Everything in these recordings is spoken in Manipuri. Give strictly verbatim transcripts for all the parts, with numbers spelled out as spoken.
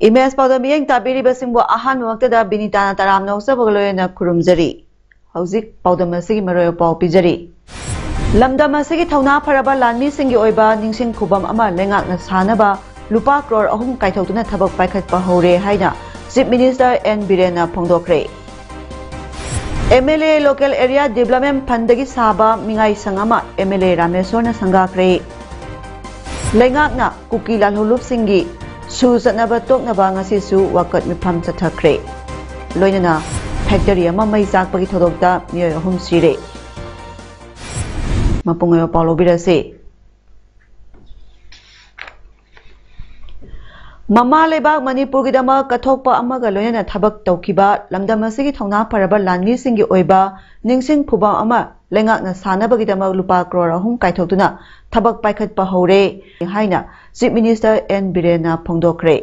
ꯏꯃꯦꯖ ꯄꯥꯎꯗꯝ ꯃꯤꯠꯌꯦꯡ ꯇꯥꯕꯤꯔꯤꯕꯁꯤꯡꯕꯨ ꯑꯍꯥꯟꯕꯃꯛꯇꯗ ꯕꯤꯅꯤꯇꯥꯅ ꯇꯔꯥꯝꯅ ꯑꯣꯛꯆꯕꯒ ꯂꯣꯏꯅꯅ ꯈꯨꯔꯨꯝꯖꯔꯤ꯫ ꯍꯧꯖꯤꯛ ꯄꯥꯎꯗꯝ ꯑꯁꯤꯒꯤ ꯃꯔꯨꯑꯣꯏꯕ ꯄꯥꯎ ꯄꯤꯖꯔꯤ꯫ ꯂꯝꯗꯝ ꯑꯁꯤꯒꯤ ꯊꯧꯅꯥ ꯐꯔꯕ ꯂꯥꯟꯃꯤꯁꯤꯡꯒꯤ ꯑꯣꯏꯕ ꯅꯤꯡꯁꯤꯡ ꯈꯨꯕꯝ ꯑꯃ ꯂꯩꯉꯥꯛꯅ ꯁꯥꯅꯕ ꯂꯨꯄꯥ ꯀ꯭ꯔꯣꯔ ꯑꯍꯨꯝ ꯀꯥꯏꯊꯣꯛꯇꯨꯅ ꯊꯕꯛ ꯄꯥꯏꯈꯠꯄ ꯍꯧꯔꯦ ꯍꯥꯏꯅ ꯆꯤꯐ ꯃꯤꯅꯤꯁꯇꯔ ꯑꯦꯟ ꯕꯤꯔꯦꯟꯅ ꯐꯣꯡꯗꯣꯛꯈ꯭ꯔꯦ꯫ M L A local area development ꯐꯟꯗꯒꯤ ꯁꯥꯕ ꯃꯤꯉꯥꯏ ꯁꯪ ꯑꯃ ꯑꯦꯝ ꯑꯦꯜ ꯑꯦ ꯔꯥꯃꯦꯁꯣꯔꯅ ꯁꯪꯒꯥꯈ꯭ꯔꯦ꯫ ꯂꯩꯉꯥꯛꯅ ꯀꯨꯀꯤ ꯂꯥꯜꯍꯧꯂꯨꯞꯁꯤꯡꯒꯤ ꯁꯨ ꯆꯠꯅꯕ ꯇꯣꯛꯅꯕ ꯉꯁꯤꯁꯨ ꯋꯥꯀꯠ ꯃꯤꯐꯝ ꯆꯠꯊꯈ꯭ꯔꯦ꯫ ꯂꯣꯏꯅꯅ ꯐꯦꯛꯇꯔꯤ ꯑꯃ ꯃꯩ ꯆꯥꯛꯄꯒꯤ ꯊꯧꯗꯣꯛꯇ ꯃꯤꯑꯣꯏ ꯑꯍꯨꯝ ꯁꯤꯔꯦ꯫ ꯃꯄꯨꯡ ꯑꯣꯏꯕ ꯄꯥꯎ ꯂꯧꯕꯤꯔꯁꯤ꯫ ꯃꯃꯥ ꯂꯩꯕꯥꯛ ꯃꯅꯤꯄꯨꯔꯒꯤꯗꯃꯛ ꯀꯠꯊꯣꯛꯄ ꯑꯃꯒ ꯂꯣꯏꯅꯅ ꯊꯕꯛ ꯇꯧꯈꯤꯕ ꯂꯝꯗꯝ ꯑꯁꯤꯒꯤ ꯊꯧꯅꯥ ꯐꯔꯕ ꯂꯥꯟꯃꯤꯁꯤꯡꯒꯤ ꯑꯣꯏꯕ ꯅꯤꯡꯁꯤꯡ ꯈꯨꯕꯝ ꯑꯃ ꯂꯩꯉꯥꯛꯅ ꯁꯥꯅꯕꯒꯤꯗꯃꯛ ꯂꯨꯄꯥ ꯀ꯭ꯔꯣꯔ ꯑꯍꯨꯝ ꯀꯥꯏꯊꯣꯛꯇꯨꯅ ꯊꯕꯛ ꯄꯥꯏꯈꯠꯄ ꯍꯧꯔꯦ ꯍꯥꯏꯅ ꯆꯤꯐ ꯃꯤꯅꯤꯁꯇꯔ ꯑꯦꯟ ꯕꯤꯔꯦꯟꯅ ꯐꯣꯡꯗꯣꯛꯈ꯭ꯔꯦ꯫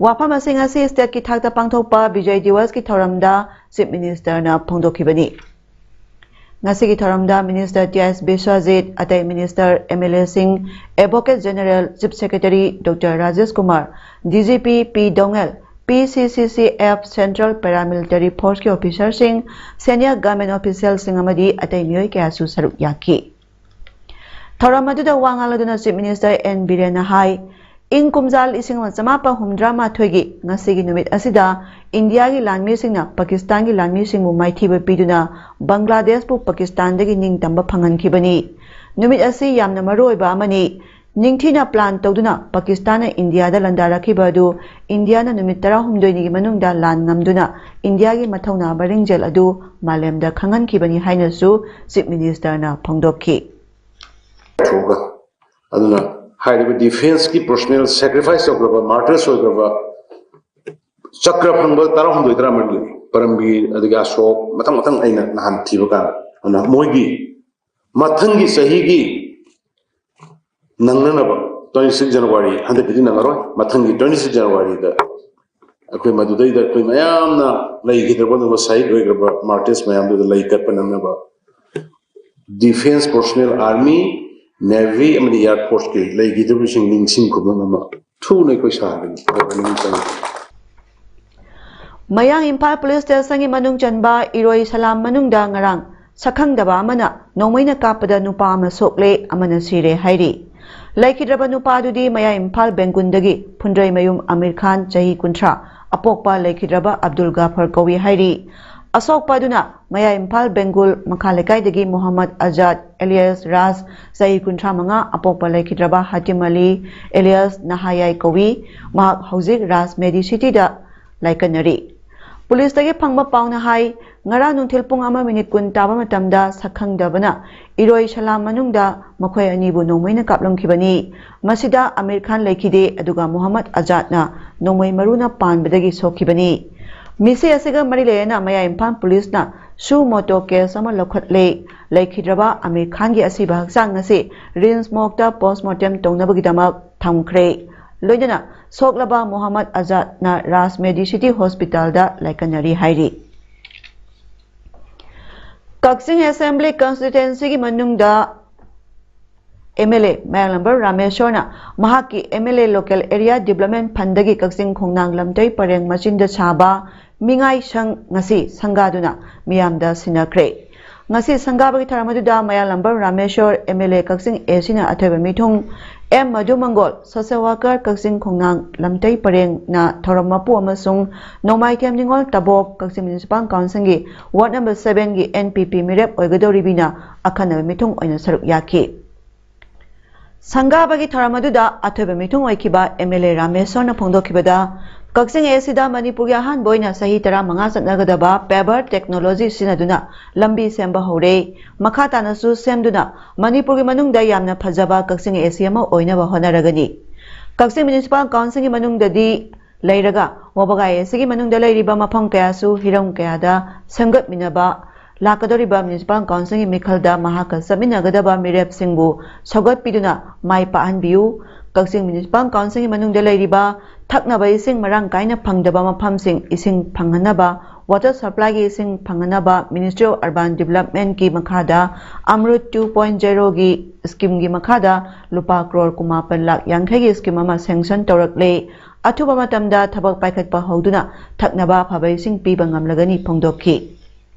ꯋꯥꯐꯝ ꯑꯁꯤ ꯉꯁꯤ ꯁ꯭ꯇꯦꯠꯀꯤ ꯊꯥꯛꯇ ꯄꯥꯡꯊꯣꯛꯄ ꯕꯤꯖꯣꯏ ꯗꯤꯋꯁꯀꯤ ꯊꯧꯔꯝꯗ ꯆꯤꯐ ꯃꯤꯅꯤꯁꯇꯔꯅ ꯐꯣꯡꯗꯣꯛꯈꯤꯕꯅꯤ꯫ ꯉꯁꯤꯒꯤ ꯊꯧꯔꯝꯗ ꯃꯤꯅꯤꯁꯇꯔ ꯇꯤ ꯑꯦꯁ ꯕꯤꯁ꯭ꯋꯥꯖꯤꯠ, ꯑꯇꯩ ꯃꯤꯅꯤꯁꯇꯔ, ꯑꯦꯝ ꯑꯦꯜ ꯑꯦꯁꯤꯡ, advocate general, chief secretary doctor Rajesh Kumar, D G P P Dongel, P C C C F, central paramilitary ꯐꯣꯔꯁꯀꯤ ꯑꯣꯐꯤꯁꯥꯔꯁꯤꯡ, ꯁꯦꯅꯤꯌꯔ ꯒꯚꯔꯟꯃꯦꯟꯠ ꯑꯣꯐꯤꯁꯤꯌꯦꯜꯁꯤꯡ ꯑꯃꯗꯤ ꯑꯇꯩ ꯃꯤꯑꯣꯏ ꯀꯌꯥꯁꯨ ꯁꯔꯨꯛ ꯌꯥꯈꯤ꯫ ꯊꯧꯔꯝ ꯑꯗꯨꯗ ꯋꯥ ꯉꯥꯡꯂꯗꯨꯅ ꯆꯤꯐ ꯃꯤꯅꯤꯁꯇꯔ ꯑꯦꯟ ꯕꯤꯔꯦꯟꯅ ꯍꯥꯏ, ꯏꯪ ꯀꯨꯝꯖꯥ ꯂꯤꯁꯤꯡ ꯑꯃ ꯆꯃꯥꯄꯟ ꯍꯨꯝꯗ꯭ꯔꯥ ꯃꯥꯊꯣꯏꯒꯤ ꯉꯁꯤꯒꯤ ꯅꯨꯃꯤꯠ ꯑꯁꯤꯗ ꯏꯟꯗꯤꯌꯥꯒꯤ ꯂꯥꯟꯃꯤꯁꯤꯡꯅ ꯄꯥꯀꯤꯁꯇꯥꯟꯒꯤ ꯂꯥꯟꯃꯤꯁꯤꯡꯕꯨ ꯃꯥꯏꯊꯤꯕ ꯄꯤꯗꯨꯅ ꯕꯪꯒ꯭ꯂꯥꯗꯦꯁꯄꯨ ꯄꯥꯀꯤꯁꯇꯥꯟꯗꯒꯤ ꯅꯤꯡꯇꯝꯕ ꯐꯪꯍꯟꯈꯤꯕꯅꯤ꯫ ꯅꯨꯃꯤꯠ ꯑꯁꯤ ꯌꯥꯝꯅ ꯃꯔꯨꯑꯣꯏꯕ ꯑꯃꯅꯤ꯫ ꯅꯤꯡꯊꯤꯅ ꯄ꯭ꯂꯥꯟ ꯇꯧꯗꯨꯅ ꯄꯥꯀꯤꯁꯇꯥꯟꯅ ꯏꯟꯗꯤꯌꯥꯗ ꯂꯥꯟꯗꯥꯔꯛꯈꯤꯕ ꯑꯗꯨ ꯏꯟꯗꯤꯌꯥꯅ ꯅꯨꯃꯤꯠ ꯇꯔꯥꯍꯨꯝꯗꯣꯏꯅꯤꯒꯤ ꯃꯅꯨꯡꯗ ꯂꯥꯟ ꯉꯝꯗꯨꯅ ꯏꯟꯗꯤꯌꯥꯒꯤ ꯃꯊꯧꯅꯥ ꯃꯔꯤꯡꯖꯦꯜ ꯑꯗꯨ ꯃꯥꯂꯦꯝꯗ ꯈꯪꯍꯟꯈꯤꯕꯅꯤ ꯍꯥꯏꯅꯁꯨ ꯆꯤꯐ ꯃꯤꯅꯤꯁꯇꯔꯅ ꯐꯣꯡꯗꯣꯛꯈꯤ꯫ ꯊꯣꯛꯑꯒ ꯑꯗꯨꯅ ꯍꯥꯏꯔꯤꯕ ꯗꯤꯐꯦꯟꯁꯀꯤ ꯄꯔꯁꯣꯅꯦꯜ ꯁꯦꯀ꯭ꯔꯤꯐꯥꯏꯁ ꯇꯧꯈ꯭ꯔꯕ, ꯃꯥꯔꯇꯔꯁ ꯑꯣꯏꯈ꯭ꯔꯕ ꯆꯀ꯭ꯔ ꯐꯪꯕ ꯇꯔꯥꯍꯨꯝꯗꯣꯏ ꯇꯔꯥꯃꯔꯤ ꯂꯩ꯫ ꯄꯔꯝꯕꯤꯔ, ꯑꯗꯒꯤ ꯑꯁꯣꯛ, ꯃꯊꯪ ꯃꯊꯪ ꯑꯩꯅ ꯅꯍꯥꯟ ꯊꯤꯕ ꯀꯥꯟꯗ, ꯑꯗꯨꯅ ꯃꯣꯏꯒꯤ ꯃꯊꯪꯒꯤ ꯆꯍꯤꯒꯤ ꯅꯪꯅꯅꯕ, twenty six January, ꯍꯟꯗꯛꯀꯤꯗꯤ ꯅꯪꯉꯔꯣꯏ, ꯃꯊꯪꯒꯤ twenty six Januaryꯗ ꯑꯩꯈꯣꯏ ꯃꯗꯨꯗꯩꯗ ꯑꯩꯈꯣꯏ ꯃꯌꯥꯝꯅ ꯂꯩꯈꯤꯗ꯭ꯔꯕ, ꯑꯗꯨꯒ ꯁꯍꯤꯗ ꯑꯣꯏꯈ꯭ꯔꯕ ꯃꯥꯔꯇꯤꯔꯁ ꯃꯌꯥꯝꯗꯨꯗ ꯂꯩ ꯀꯠꯄ ꯅꯪꯅꯕ ꯗꯤꯐꯦꯟꯁ ꯄꯔꯁꯣꯅꯦꯜ, ꯑꯥꯔꯃꯤ, ꯅꯦꯚꯤ ꯑꯃꯗꯤ ꯑꯦꯌꯔ ꯐꯣꯔꯁꯀꯤ ꯂꯩꯈꯤꯗꯕꯁꯤꯡ ꯅꯤꯡꯁꯤꯡ ꯈꯨꯕꯝ ꯑꯃ ꯊꯨꯅ ꯑꯩꯈꯣꯏ ꯁꯥꯒꯅꯤ꯫ ꯃꯌꯥꯡ ꯏꯝꯐꯥꯜ ꯄꯨꯂꯤꯁ ꯁ꯭ꯇꯦꯁꯟꯒꯤ ꯃꯅꯨꯡ ꯆꯟꯕ ꯏꯔꯣꯏ ꯁꯂꯥꯝ ꯃꯅꯨꯡꯗ ꯉꯔꯥꯡ ꯁꯛꯈꯪꯗꯕ ꯑꯃꯅ ꯅꯣꯡꯃꯩꯅ ꯀꯥꯞꯄꯗ ꯅꯨꯄꯥ ꯑꯃ ꯁꯣꯛꯂꯦ, ꯑꯃꯅ ꯁꯤꯔꯦ ꯍꯥꯏꯔꯤ꯫ ꯂꯩꯈꯤꯗ꯭ꯔꯕ ꯅꯨꯄꯥꯗꯨꯗꯤ ꯃꯌꯥꯡ ꯏꯝꯐꯥꯜ ꯕꯦꯡꯒꯨꯟꯗꯒꯤ ꯐꯨꯟꯗ꯭ꯔꯩꯃꯌꯨꯝ ꯑꯃꯤꯔ ꯈꯥꯟ, ꯆꯍꯤ ꯀꯨꯟꯊ꯭ꯔꯥ, ꯑꯄꯣꯛꯄ ꯂꯩꯈꯤꯗ꯭ꯔꯕ ꯑꯕꯗꯨꯜ ꯒꯥꯐꯔ ꯀꯧꯏ ꯍꯥꯏꯔꯤ꯫ ꯑꯁꯣꯛꯄ ꯑꯗꯨꯅ ꯃꯌꯥꯡ ꯏꯝꯐꯥꯜ ꯕꯦꯡꯒꯨꯜ ꯃꯈꯥ ꯂꯩꯀꯥꯏꯗꯒꯤ ꯃꯣꯍꯝꯃꯗ ꯑꯖꯥꯗ ꯑꯦꯂꯤꯌꯥꯁ ꯔꯥꯖ, ꯆꯍꯤ ꯀꯨꯟꯊ꯭ꯔꯥ ꯃꯉꯥ, ꯑꯄꯣꯛꯄ ꯂꯩꯈꯤꯗ꯭ꯔꯕ ꯍꯥꯇꯤꯝ ꯑꯂꯤ ꯑꯦꯂꯤꯌꯥꯁ ꯅꯍꯥꯌꯥꯏ ꯀꯧꯏ꯫ ꯃꯍꯥꯛ ꯍꯧꯖꯤꯛ ꯔꯥꯖ ꯃꯦꯗꯤꯁꯤꯇꯤꯗ ꯂꯥꯏꯀꯠꯅꯔꯤ꯫ ꯄꯨꯂꯤꯁꯇꯒꯤ ꯐꯪꯕ ꯄꯥꯎꯅ ꯍꯥꯏ, ꯉꯔꯥꯡ ꯅꯨꯡꯊꯤꯜ ꯄꯨꯡ ꯑꯃ ꯃꯤꯅꯤꯠ ꯀꯨꯟ ꯇꯥꯕ ꯃꯇꯝꯗ ꯁꯛꯈꯪꯗꯕꯅ ꯏꯔꯣꯏ ꯁꯂꯥꯝ ꯃꯅꯨꯡꯗ ꯃꯈꯣꯏ ꯑꯅꯤꯕꯨ ꯅꯣꯡꯃꯩꯅ ꯀꯥꯞꯂꯝꯈꯤꯕꯅꯤ꯫ ꯃꯁꯤꯗ ꯑꯃꯤꯔ ꯈꯥꯟ ꯂꯩꯈꯤꯗꯦ, ꯑꯗꯨꯒ ꯃꯣꯍꯝꯃꯗ ꯑꯖꯥꯗꯅ ꯅꯣꯡꯃꯩ ꯃꯔꯨꯅ ꯄꯥꯟꯕꯗꯒꯤ ꯁꯣꯛꯈꯤꯕꯅꯤ꯫ ꯃꯤꯁꯤ ꯑꯁꯤꯒ ꯃꯔꯤ ꯂꯩꯅꯅ ꯃꯌꯥꯡ ꯏꯝꯐꯥꯜ ꯄꯨꯂꯤꯁꯅ ꯁꯨ ꯃꯣꯇꯣ ꯀꯦꯁ ꯑꯃ ꯂꯧꯈꯠꯂꯦ꯫ ꯂꯩꯈꯤꯗ꯭ꯔꯕ ꯑꯃꯤꯔ ꯈꯥꯟꯒꯤ ꯑꯁꯤꯕ ꯍꯛꯆꯥꯡ ꯑꯁꯤ ꯔꯤꯝꯁ ꯃꯣꯔꯒꯇ ꯄꯣꯁꯃꯣꯔꯇꯦꯝ ꯇꯧꯅꯕꯒꯤꯗꯃꯛ ꯊꯝꯈ꯭ꯔꯦ꯫ ꯂꯣꯏꯅꯅ ꯁꯣꯛꯂꯕ ꯃꯣꯍꯝꯃꯗ ꯑꯖꯥꯗꯅ ꯔꯥꯖ ꯃꯦꯗꯤꯁꯤꯇꯤ ꯍꯣꯁꯄꯤꯇꯥꯜꯗ ꯂꯥꯏꯀꯠꯅꯔꯤ ꯍꯥꯏꯔꯤ꯫ ꯀꯛꯆꯤꯡ ꯑꯦꯁꯦꯝꯕ꯭ꯂꯤ ꯀꯟꯁꯇꯤꯇ꯭ꯋꯦꯟꯁꯤꯒꯤ ꯃꯅꯨꯡꯗ ꯑꯦꯝ ꯑꯦꯜ ꯑꯦ ꯃꯌꯥꯡꯂꯝꯕꯝ ꯔꯥꯃꯦꯁꯣꯔꯅ ꯃꯍꯥꯛꯀꯤ M L A local area development ꯐꯟꯗꯒꯤ ꯀꯛꯆꯤꯡ ꯈꯣꯡꯅꯥꯡ ꯂꯝꯇꯩ ꯄꯔꯦꯡ ꯃꯆꯤꯟꯗ ꯁꯥꯕ ꯃꯤꯉꯥꯏ ꯁꯪ ꯉꯁꯤ ꯁꯪꯒꯥꯗꯨꯅ ꯃꯤꯌꯥꯝꯗ ꯁꯤꯟꯅꯈ꯭ꯔꯦ꯫ ꯉꯁꯤ ꯁꯪꯒꯥꯕꯒꯤ ꯊꯧꯔꯝ ꯑꯗꯨꯗ ꯃꯌꯥꯡꯂꯝꯕꯝ ꯔꯥꯃꯦꯁꯣꯔ, ꯑꯦꯝ ꯑꯦꯜ ꯑꯦ ꯀꯛꯆꯤꯡ ꯑꯦꯁꯤꯅ ꯑꯊꯣꯏꯕ ꯃꯤꯊꯨꯡ ꯑꯦꯝ ꯃꯙꯨ ꯃꯪꯒꯣꯜ, ꯁꯣꯁꯦꯜ ꯋꯥꯔꯀꯔ ꯀꯛꯆꯤꯡ ꯈꯣꯡꯅꯥꯡ ꯂꯝꯇꯩ ꯄꯔꯦꯡꯅ ꯊꯧꯔꯝ ꯃꯄꯨ ꯑꯃꯁꯨꯡ ꯅꯣꯡꯃꯥꯏꯊꯦꯝ ꯅꯤꯉꯣꯜ ꯇꯕꯣꯞ, ꯀꯛꯆꯤꯡ ꯃ꯭ꯌꯨꯅꯤꯁꯤꯄꯥꯜ ꯀꯥꯎꯟꯁꯤꯜꯒꯤ ꯋꯥꯔꯗ ꯅꯝꯕꯔ sevenꯒꯤ N P P ꯃꯤꯔꯦꯞ ꯑꯣꯏꯒꯗꯧꯔꯤꯕꯤꯅ ꯑꯈꯟꯅꯕ ꯃꯤꯊꯨꯡ ꯑꯣꯏꯅ ꯁꯔꯨꯛ ꯌꯥꯈꯤ꯫ ꯁꯪꯒꯥꯕꯒꯤ ꯊꯧꯔꯝ ꯑꯗꯨꯗ ꯑꯊꯣꯏꯕ ꯃꯤꯊꯨꯡ ꯑꯣꯏꯈꯤꯕ ꯑꯦꯝ ꯑꯦꯜ ꯑꯦ ꯔꯥꯃꯦꯁꯣꯔꯅ ꯐꯣꯡꯗꯣꯛꯈꯤꯕꯗ, ꯀꯛꯆꯤꯡ ꯑꯦ ꯁꯤꯗ ꯃꯅꯤꯄꯨꯔꯒꯤ ꯑꯍꯥꯟꯕ ꯑꯣꯏꯅ ꯆꯍꯤ ꯇꯔꯥꯃꯉꯥ ꯆꯠꯅꯒꯗꯕ paver technology ꯁꯤꯖꯤꯟꯅꯗꯨꯅ ꯂꯝꯕꯤ ꯁꯦꯝꯕ ꯍꯧꯔꯦ꯫ ꯃꯈꯥ ꯇꯥꯅꯁꯨ ꯁꯦꯝꯗꯨꯅ ꯃꯅꯤꯄꯨꯔꯒꯤ ꯃꯅꯨꯡꯗ ꯌꯥꯝꯅ ꯐꯖꯕ ꯀꯛꯆꯤꯡ ꯑꯦ ꯁꯤ ꯑꯃ ꯑꯣꯏꯅꯕ ꯍꯣꯠꯅꯔꯒꯅꯤ꯫ ꯀꯛꯆꯤꯡ Municipal Council ꯒꯤ ꯃꯅꯨꯡꯗꯗꯤ ꯂꯩꯔꯒ ꯋꯥꯕꯒꯥꯏ ꯑꯦ ꯁꯤꯒꯤ ꯃꯅꯨꯡꯗ ꯂꯩꯔꯤꯕ ꯃꯐꯝ ꯀꯌꯥꯁꯨ ꯍꯤꯔꯝ ꯀꯌꯥꯗ ꯁꯦꯝꯒꯠꯃꯤꯟꯅꯕ ꯂꯥꯛꯀꯗꯧꯔꯤꯕ Municipal Council ꯒꯤ ꯃꯤꯈꯜꯗ ꯃꯍꯥꯛꯀ ꯆꯠꯃꯤꯟꯅꯒꯗꯕ ꯃꯤꯔꯦꯞꯁꯤꯡꯕꯨ ꯁꯧꯒꯠꯄꯤꯗꯨꯅ ꯃꯥꯏ ꯄꯥꯛꯍꯟꯕꯤꯌꯨ꯫ ꯀꯛꯆꯤꯡ Municipal Council ꯒꯤ ꯃꯅꯨꯡꯗ ꯂꯩꯔꯤꯕ ꯊꯛꯅꯕ ꯏꯁꯤꯡ ꯃꯔꯥꯡ ꯀꯥꯏꯅ ꯐꯪꯗꯕ ꯃꯐꯝꯁꯤꯡ ꯏꯁꯤꯡ ꯐꯪꯍꯟꯅꯕ, water supply ꯒꯤ ꯏꯁꯤꯡ ꯐꯪꯍꯟꯅꯕ Ministry of Urban Development ꯀꯤ ꯃꯈꯥꯗ ꯑꯃ꯭ꯔꯨꯠ two point zero ꯒꯤ scheme ꯒꯤ ꯃꯈꯥꯗ ꯂꯨꯄꯥ ꯀ꯭ꯔꯣꯔ ꯀꯨꯟꯃꯥꯄꯟ ꯂꯥꯈ ꯌꯥꯡꯈꯩꯒꯤ scheme ꯑꯃ sanction ꯇꯧꯔꯛꯂꯦ꯫ ꯑꯊꯨꯕ ꯃꯇꯝꯗ ꯊꯕꯛ ꯄꯥꯏꯈꯠꯄ ꯍꯧꯗꯨꯅ ꯊꯛꯅꯕ ꯑꯐꯕ ꯏꯁꯤꯡ ꯄꯤꯕ ꯉꯝꯂꯒꯅꯤ ꯐꯣꯡꯗꯣꯛꯈꯤ꯫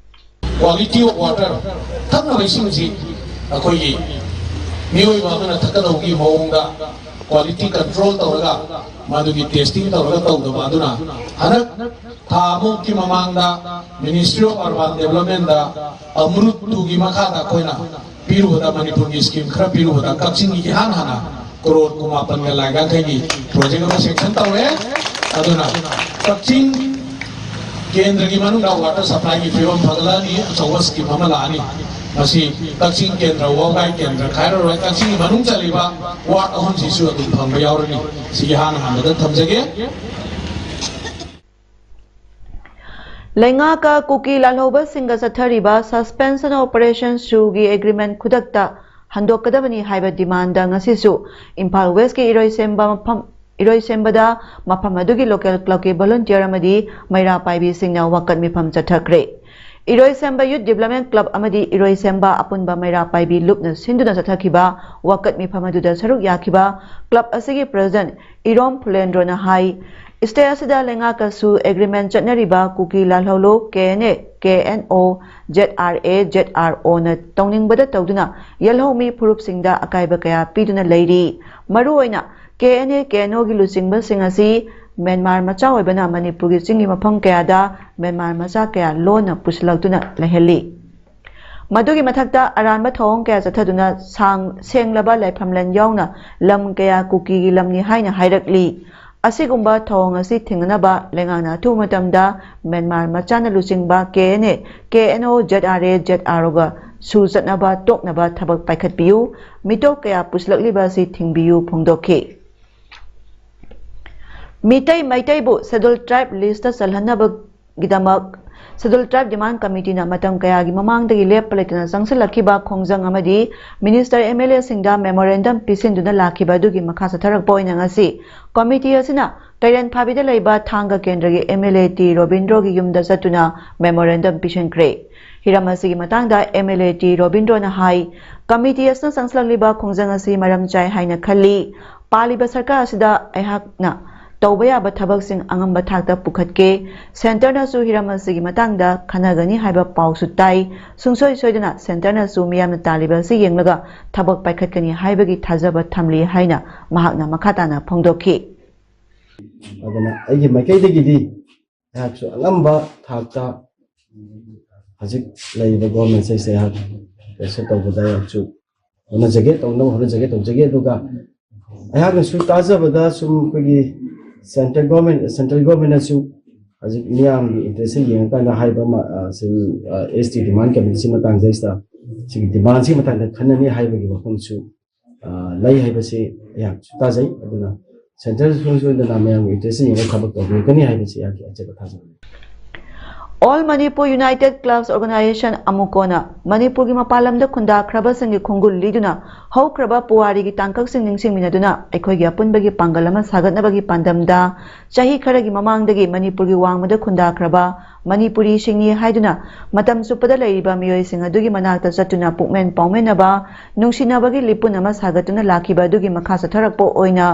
Quality of water, ꯊꯛꯅꯕ ꯏꯁꯤꯡꯁꯤ ꯑꯩꯈꯣꯏꯒꯤ ꯃꯤꯑꯣꯏꯕ ꯑꯃꯅ ꯊꯛꯀꯗꯧꯕꯒꯤ ꯃꯑꯣꯡꯗ quality control ꯇꯧꯔꯒ ꯃꯗꯨꯒꯤ testing ꯇꯧꯔꯒ ꯇꯧꯗꯕ ꯑꯗꯨꯅ ꯍꯟꯗꯛ ꯊꯥ ꯑꯃꯨꯛꯀꯤ ꯃꯃꯥꯡꯗ Ministry of Urban Development the ꯑꯃ꯭ꯔꯨꯠ two ꯒꯤ ꯃꯈꯥꯗ ꯑꯩꯈꯣꯏꯅ ꯄꯤꯔꯨꯕꯗ, ꯃꯅꯤꯄꯨꯔꯒꯤ scheme ꯈꯔ ꯄꯤꯔꯨꯕꯗ ꯀꯛꯆꯤꯡꯒꯤ ꯏꯍꯥꯟ ꯍꯥꯟꯅ ꯀ꯭ꯔꯣꯔ ꯀꯨꯟꯃꯥꯄꯟꯒ ꯂꯥꯈ ꯌꯥꯡꯈꯩꯒꯤ project ꯑꯃ sanction ꯇꯧꯔꯦ꯫ ꯑꯗꯨꯅ ꯀꯛꯆꯤꯡ ꯀꯦꯟꯗ꯭ꯔꯒꯤ ꯃꯅꯨꯡꯗ water supply ꯒꯤ ꯐꯤꯕꯝ ꯐꯒꯠꯂꯛꯑꯅꯤ, ꯑꯆꯧꯕ scheme ꯑꯃ ꯂꯥꯛꯑꯅꯤ꯫ ꯃꯁꯤ ꯀꯛꯆꯤꯡ ꯀꯦꯟꯗ꯭ꯔ, ꯋꯥꯕꯒꯥꯏ ꯀꯦꯟꯗ꯭ꯔ ꯈꯥꯏꯔꯔꯣꯏ, ꯀꯛꯆꯤꯡꯒꯤ ꯃꯅꯨꯡ ꯆꯜꯂꯤꯕ ward ꯑꯍꯨꯝꯁꯤꯁꯨ ꯑꯗꯨꯝ ꯐꯪꯕ ꯌꯥꯎꯔꯅꯤ꯫ ꯁꯤ ꯏꯍꯥꯟ ꯍꯥꯟꯕꯗ ꯊꯝꯖꯒꯦ꯫ ꯂꯩꯉꯥꯛꯀ ꯀꯨꯀꯤ ꯂꯥꯜꯍꯧꯕꯁꯤꯡꯒ ꯆꯠꯊꯔꯤꯕ suspension operation ꯁꯨꯒꯤ agreement ꯈꯨꯗꯛꯇ ꯍꯟꯗꯣꯛꯀꯗꯕꯅꯤ ꯍꯥꯏꯕ demand ꯉꯁꯤꯁꯨ ꯏꯝꯐꯥꯜ West ꯀꯤ ꯏꯔꯣꯏꯁꯦꯝꯕ ꯃꯐꯝ, ꯏꯔꯣꯏꯁꯦꯝꯕꯗ ꯃꯐꯝ ꯑꯗꯨꯒꯤ local club ꯀꯤ volunteer ꯑꯃꯗꯤ ꯃꯩꯔꯥ ꯄꯥꯏꯕꯤꯁꯤꯡꯅ ꯋꯥꯀꯠ ꯃꯤꯐꯝ ꯆꯠꯊꯈ꯭ꯔꯦ꯫ ꯏꯔꯣꯏꯁꯦꯝꯕ Youth Development Club ꯑꯃꯗꯤ ꯏꯔꯣꯏꯁꯦꯝꯕ ꯑꯄꯨꯟꯕ ꯃꯩꯔꯥ ꯄꯥꯏꯕꯤ ꯂꯨꯞꯅ ꯁꯤꯟꯗꯨꯅ ꯆꯠꯊꯈꯤꯕ ꯋꯥꯀꯠ ꯃꯤꯐꯝ ꯑꯗꯨꯗ ꯁꯔꯨꯛ ꯌꯥꯈꯤꯕ club ꯑꯁꯤꯒꯤ president ꯏꯔꯣꯝ ꯐꯨꯂꯦꯟꯗ꯭ꯔꯣꯅ ꯍꯥꯏ, state ꯑꯁꯤꯗ ꯂꯩꯉꯥꯛꯀꯁꯨ agreement ꯆꯠꯅꯔꯤꯕ ꯀꯨꯀꯤ ꯂꯥꯜꯍꯧꯂꯨ, K N A, K N O, Z R A, Z R O ꯅ ꯇꯧꯅꯤꯡꯕꯗ ꯇꯧꯗꯨꯅ ꯌꯦꯜꯍꯧꯃꯤ ꯐꯨꯔꯨꯞꯁꯤꯡꯗ ꯑꯀꯥꯏꯕ ꯀꯌꯥ ꯄꯤꯗꯨꯅ ꯂꯩꯔꯤ꯫ ꯃꯔꯨꯑꯣꯏꯅ K N A, K N O ꯒꯤ ꯂꯨꯆꯤꯡꯕꯁꯤꯡ ꯑꯁꯤ ꯃ꯭ꯌꯥꯟꯃꯥꯔ ꯃꯆꯥ ꯑꯣꯏꯕꯅ ꯃꯅꯤꯄꯨꯔꯒꯤ ꯆꯤꯡꯒꯤ ꯃꯐꯝ ꯀꯌꯥꯗ ꯃ꯭ꯌꯥꯟꯃꯥꯔ ꯃꯆꯥ ꯀꯌꯥ ꯂꯣꯟꯅ ꯄꯨꯁꯤꯜꯂꯛꯇꯨꯅ ꯂꯩꯍꯜꯂꯤ꯫ ꯃꯗꯨꯒꯤ ꯃꯊꯛꯇ ꯑꯔꯥꯟꯕ ꯊꯧꯑꯣꯡ ꯀꯌꯥ ꯆꯠꯊꯗꯨꯅ ꯁꯥꯡ-, ꯁꯦꯡꯂꯕ ꯂꯥꯏꯐꯝꯂꯦꯟ ꯌꯥꯎꯅ ꯂꯝ ꯀꯌꯥ ꯀꯨꯀꯤꯒꯤ ꯂꯝꯅꯤ ꯍꯥꯏꯅ ꯍꯥꯏꯔꯛꯂꯤ꯫ ꯑꯁꯤꯒꯨꯝꯕ ꯊꯧꯑꯣꯡ ꯑꯁꯤ ꯊꯤꯡꯅꯅꯕ ꯂꯩꯉꯥꯛꯅ ꯑꯊꯨꯕ ꯃꯇꯝꯗ ꯃ꯭ꯌꯥꯟꯃꯥꯔ ꯃꯆꯥꯅ ꯂꯨꯆꯤꯡꯕ K N A, K N O, Z R A, Z R ꯑꯣꯒ ꯁꯨ ꯆꯠꯅꯕ ꯇꯣꯛꯅꯕ ꯊꯕꯛ ꯄꯥꯏꯈꯠꯄꯤꯌꯨ, ꯃꯤꯇꯣꯞ ꯀꯌꯥ ꯄꯨꯁꯤꯜꯂꯛꯂꯤꯕ ꯑꯁꯤ ꯊꯤꯡꯕꯤꯌꯨ ꯐꯣꯡꯗꯣꯛꯈꯤ꯫ Meitei ꯃꯩꯇꯩꯕꯨ Scheduled Tribe list ꯆꯜꯍꯟꯅꯕꯒꯤꯗꯃꯛ Scheduled Tribe Demand Committeeꯅ ꯃꯇꯝ ꯀꯌꯥꯒꯤ ꯃꯃꯥꯡꯗꯒꯤ ꯂꯦꯞꯄ ꯂꯩꯇꯅ ꯆꯪꯁꯤꯜꯂꯛꯈꯤꯕ ꯈꯣꯡꯖꯪ ꯑꯃꯗꯤ Minister, M L Aꯁꯤꯡꯗ memorandum ꯄꯤꯁꯤꯟꯗꯨꯅ ꯂꯥꯛꯈꯤꯕ ꯑꯗꯨꯒꯤ ꯃꯈꯥ ꯆꯠꯊꯔꯛꯄ ꯑꯣꯏꯅ ꯉꯁꯤ committee ꯑꯁꯤꯅ ꯀꯩꯔꯦꯟ ꯐꯥꯕꯤꯗ ꯂꯩꯕ ꯊꯥꯡꯒ ꯀꯦꯟꯗ꯭ꯔꯒꯤ M L A ꯇꯤ ꯔꯣꯕꯤꯟꯗ꯭ꯔꯣꯒꯤ ꯌꯨꯝꯗ ꯆꯠꯇꯨꯅ memorandum ꯄꯤꯁꯤꯟꯈ꯭ꯔꯦ꯫ ꯍꯤꯔꯝ ꯑꯁꯤꯒꯤ ꯃꯇꯥꯡꯗ M L A ꯇꯤ ꯔꯣꯕꯤꯟꯗ꯭ꯔꯣꯅ ꯍꯥꯏ, committee ꯑꯁꯤꯅ ꯆꯪꯁꯤꯜꯂꯛꯂꯤꯕ ꯈꯣꯡꯖꯪ ꯑꯁꯤ ꯃꯔꯝ ꯆꯥꯏ ꯍꯥꯏꯅ ꯈꯜꯂꯤ꯫ ꯄꯥꯜꯂꯤꯕ ꯁꯔꯀꯥꯔ ꯑꯁꯤꯗ ꯑꯩꯍꯥꯛꯅ ꯇꯧꯕ ꯌꯥꯕ ꯊꯕꯛꯁꯤꯡ ꯑꯉꯝꯕ ꯊꯥꯛꯇ ꯄꯨꯈꯠꯀꯦ꯫ Centreꯅꯁꯨ ꯍꯤꯔꯝ ꯑꯁꯤꯒꯤ ꯃꯇꯥꯡꯗ ꯈꯟꯅꯒꯅꯤ ꯍꯥꯏꯕ ꯄꯥꯎꯁꯨ ꯇꯥꯏ꯫ ꯁꯨꯡꯁꯣꯏ ꯁꯣꯏꯗꯅ Centreꯅꯁꯨ ꯃꯤꯌꯥꯝꯅ ꯇꯥꯜꯂꯤꯕ ꯑꯁꯤ ꯌꯦꯡꯂꯒ ꯊꯕꯛ ꯄꯥꯏꯈꯠꯀꯅꯤ ꯍꯥꯏꯕꯒꯤ ꯊꯥꯖꯕ ꯊꯝꯂꯤ ꯍꯥꯏꯅ ꯃꯍꯥꯛꯅ ꯃꯈꯥ ꯇꯥꯅ ꯐꯣꯡꯗꯣꯛꯈꯤ꯫ ꯑꯗꯨꯅ ꯑꯩꯒꯤ ꯃꯥꯏꯀꯩꯗꯒꯤꯗꯤ ꯑꯩꯍꯥꯛꯁꯨ ꯑꯉꯝꯕ ꯊꯥꯛꯇ ꯍꯧꯖꯤꯛ ꯂꯩꯔꯤꯕ government ꯁꯤꯗ ꯑꯩꯍꯥꯛ pressure ꯇꯧꯕꯗ ꯑꯩꯍꯥꯛꯁꯨ ꯍꯣꯠꯅꯖꯒꯦ, ꯇꯧꯅꯕ ꯍꯣꯠꯅꯖꯒꯦ, ꯇꯧꯖꯒꯦ꯫ ꯑꯗꯨꯒ ꯑꯩꯍꯥꯛꯅꯁꯨ ꯇꯥꯖꯕꯗ ꯁꯨꯝ ꯑꯩꯈꯣꯏꯒꯤ central government, central governmentꯅꯁꯨ ꯍꯧꯖꯤꯛ ꯃꯤꯌꯥꯝꯒꯤ interest ꯌꯦꯡꯉꯀꯥꯟꯗ ꯍꯥꯏꯕ ꯑꯃ, ꯑ, ꯁꯤ, ꯑ, S T demand committeeꯁꯤ ꯃꯇꯥꯡꯁꯤꯗꯩꯁꯤꯗ ꯁꯤꯒꯤ demandꯁꯤ ꯃꯇꯥꯡꯗ ꯈꯟꯅꯅꯤ ꯍꯥꯏꯕꯒꯤ ꯋꯥꯐꯝꯁꯨ, ꯑ, ꯂꯩ ꯍꯥꯏꯕꯁꯤ ꯑꯩꯍꯥꯛꯁꯨ ꯇꯥꯖꯩ꯫ ꯑꯗꯨꯅ Centre ꯁꯨꯡꯁꯣꯏꯗꯅ ꯃꯌꯥꯝꯒꯤ interest ꯌꯦꯡꯉꯒ ꯊꯕꯛ ꯇꯧꯕꯤꯔꯛꯀꯅꯤ ꯍꯥꯏꯕꯁꯤ ꯑꯩꯍꯥꯛꯀꯤ ꯑꯆꯦꯠꯄ ꯊꯥꯖꯕꯅꯤ꯫ All Manipur United Clubs Organisation, ꯑꯃꯨꯀꯣꯅ ꯃꯅꯤꯄꯨꯔꯒꯤ ꯃꯄꯥꯟ ꯂꯝꯗ ꯈꯨꯟꯗꯥꯈ꯭ꯔꯕꯁꯤꯡꯒꯤ ꯈꯣꯡꯒꯨꯜ ꯂꯤꯗꯨꯅ ꯍꯧꯈ꯭ꯔꯕ ꯄꯨꯋꯥꯔꯤꯒꯤ ꯇꯥꯡꯀꯛꯁꯤꯡ ꯅꯤꯡꯁꯤꯡꯃꯤꯟꯅꯗꯨꯅ ꯑꯩꯈꯣꯏꯒꯤ ꯑꯄꯨꯟꯕꯒꯤ ꯄꯥꯡꯒꯜ ꯑꯃ ꯁꯥꯒꯠꯅꯕꯒꯤ ꯄꯥꯟꯗꯝꯗ ꯆꯍꯤ ꯈꯔꯒꯤ ꯃꯃꯥꯡꯗꯒꯤ ꯃꯅꯤꯄꯨꯔꯒꯤ ꯋꯥꯡꯃꯗ ꯈꯨꯟꯗꯥꯈ꯭ꯔꯕ ꯃꯅꯤꯄꯨꯔꯤꯁꯤꯡꯅꯤ ꯍꯥꯏꯗꯨꯅ ꯃꯇꯝ ꯆꯨꯞꯄꯗ ꯂꯩꯔꯤꯕ ꯃꯤꯑꯣꯏꯁꯤꯡ ꯑꯗꯨꯒꯤ ꯃꯅꯥꯛꯇ ꯆꯠꯇꯨꯅ ꯄꯨꯛꯃꯦꯟ ꯄꯥꯎꯃꯤꯟꯅꯕ, ꯅꯨꯡꯁꯤꯅꯕꯒꯤ ꯂꯤꯄꯨꯟ ꯑꯃ ꯁꯥꯒꯠꯇꯨꯅ ꯂꯥꯛꯈꯤꯕ ꯑꯗꯨꯒꯤ ꯃꯈꯥ ꯆꯠꯊꯔꯛꯄ ꯑꯣꯏꯅ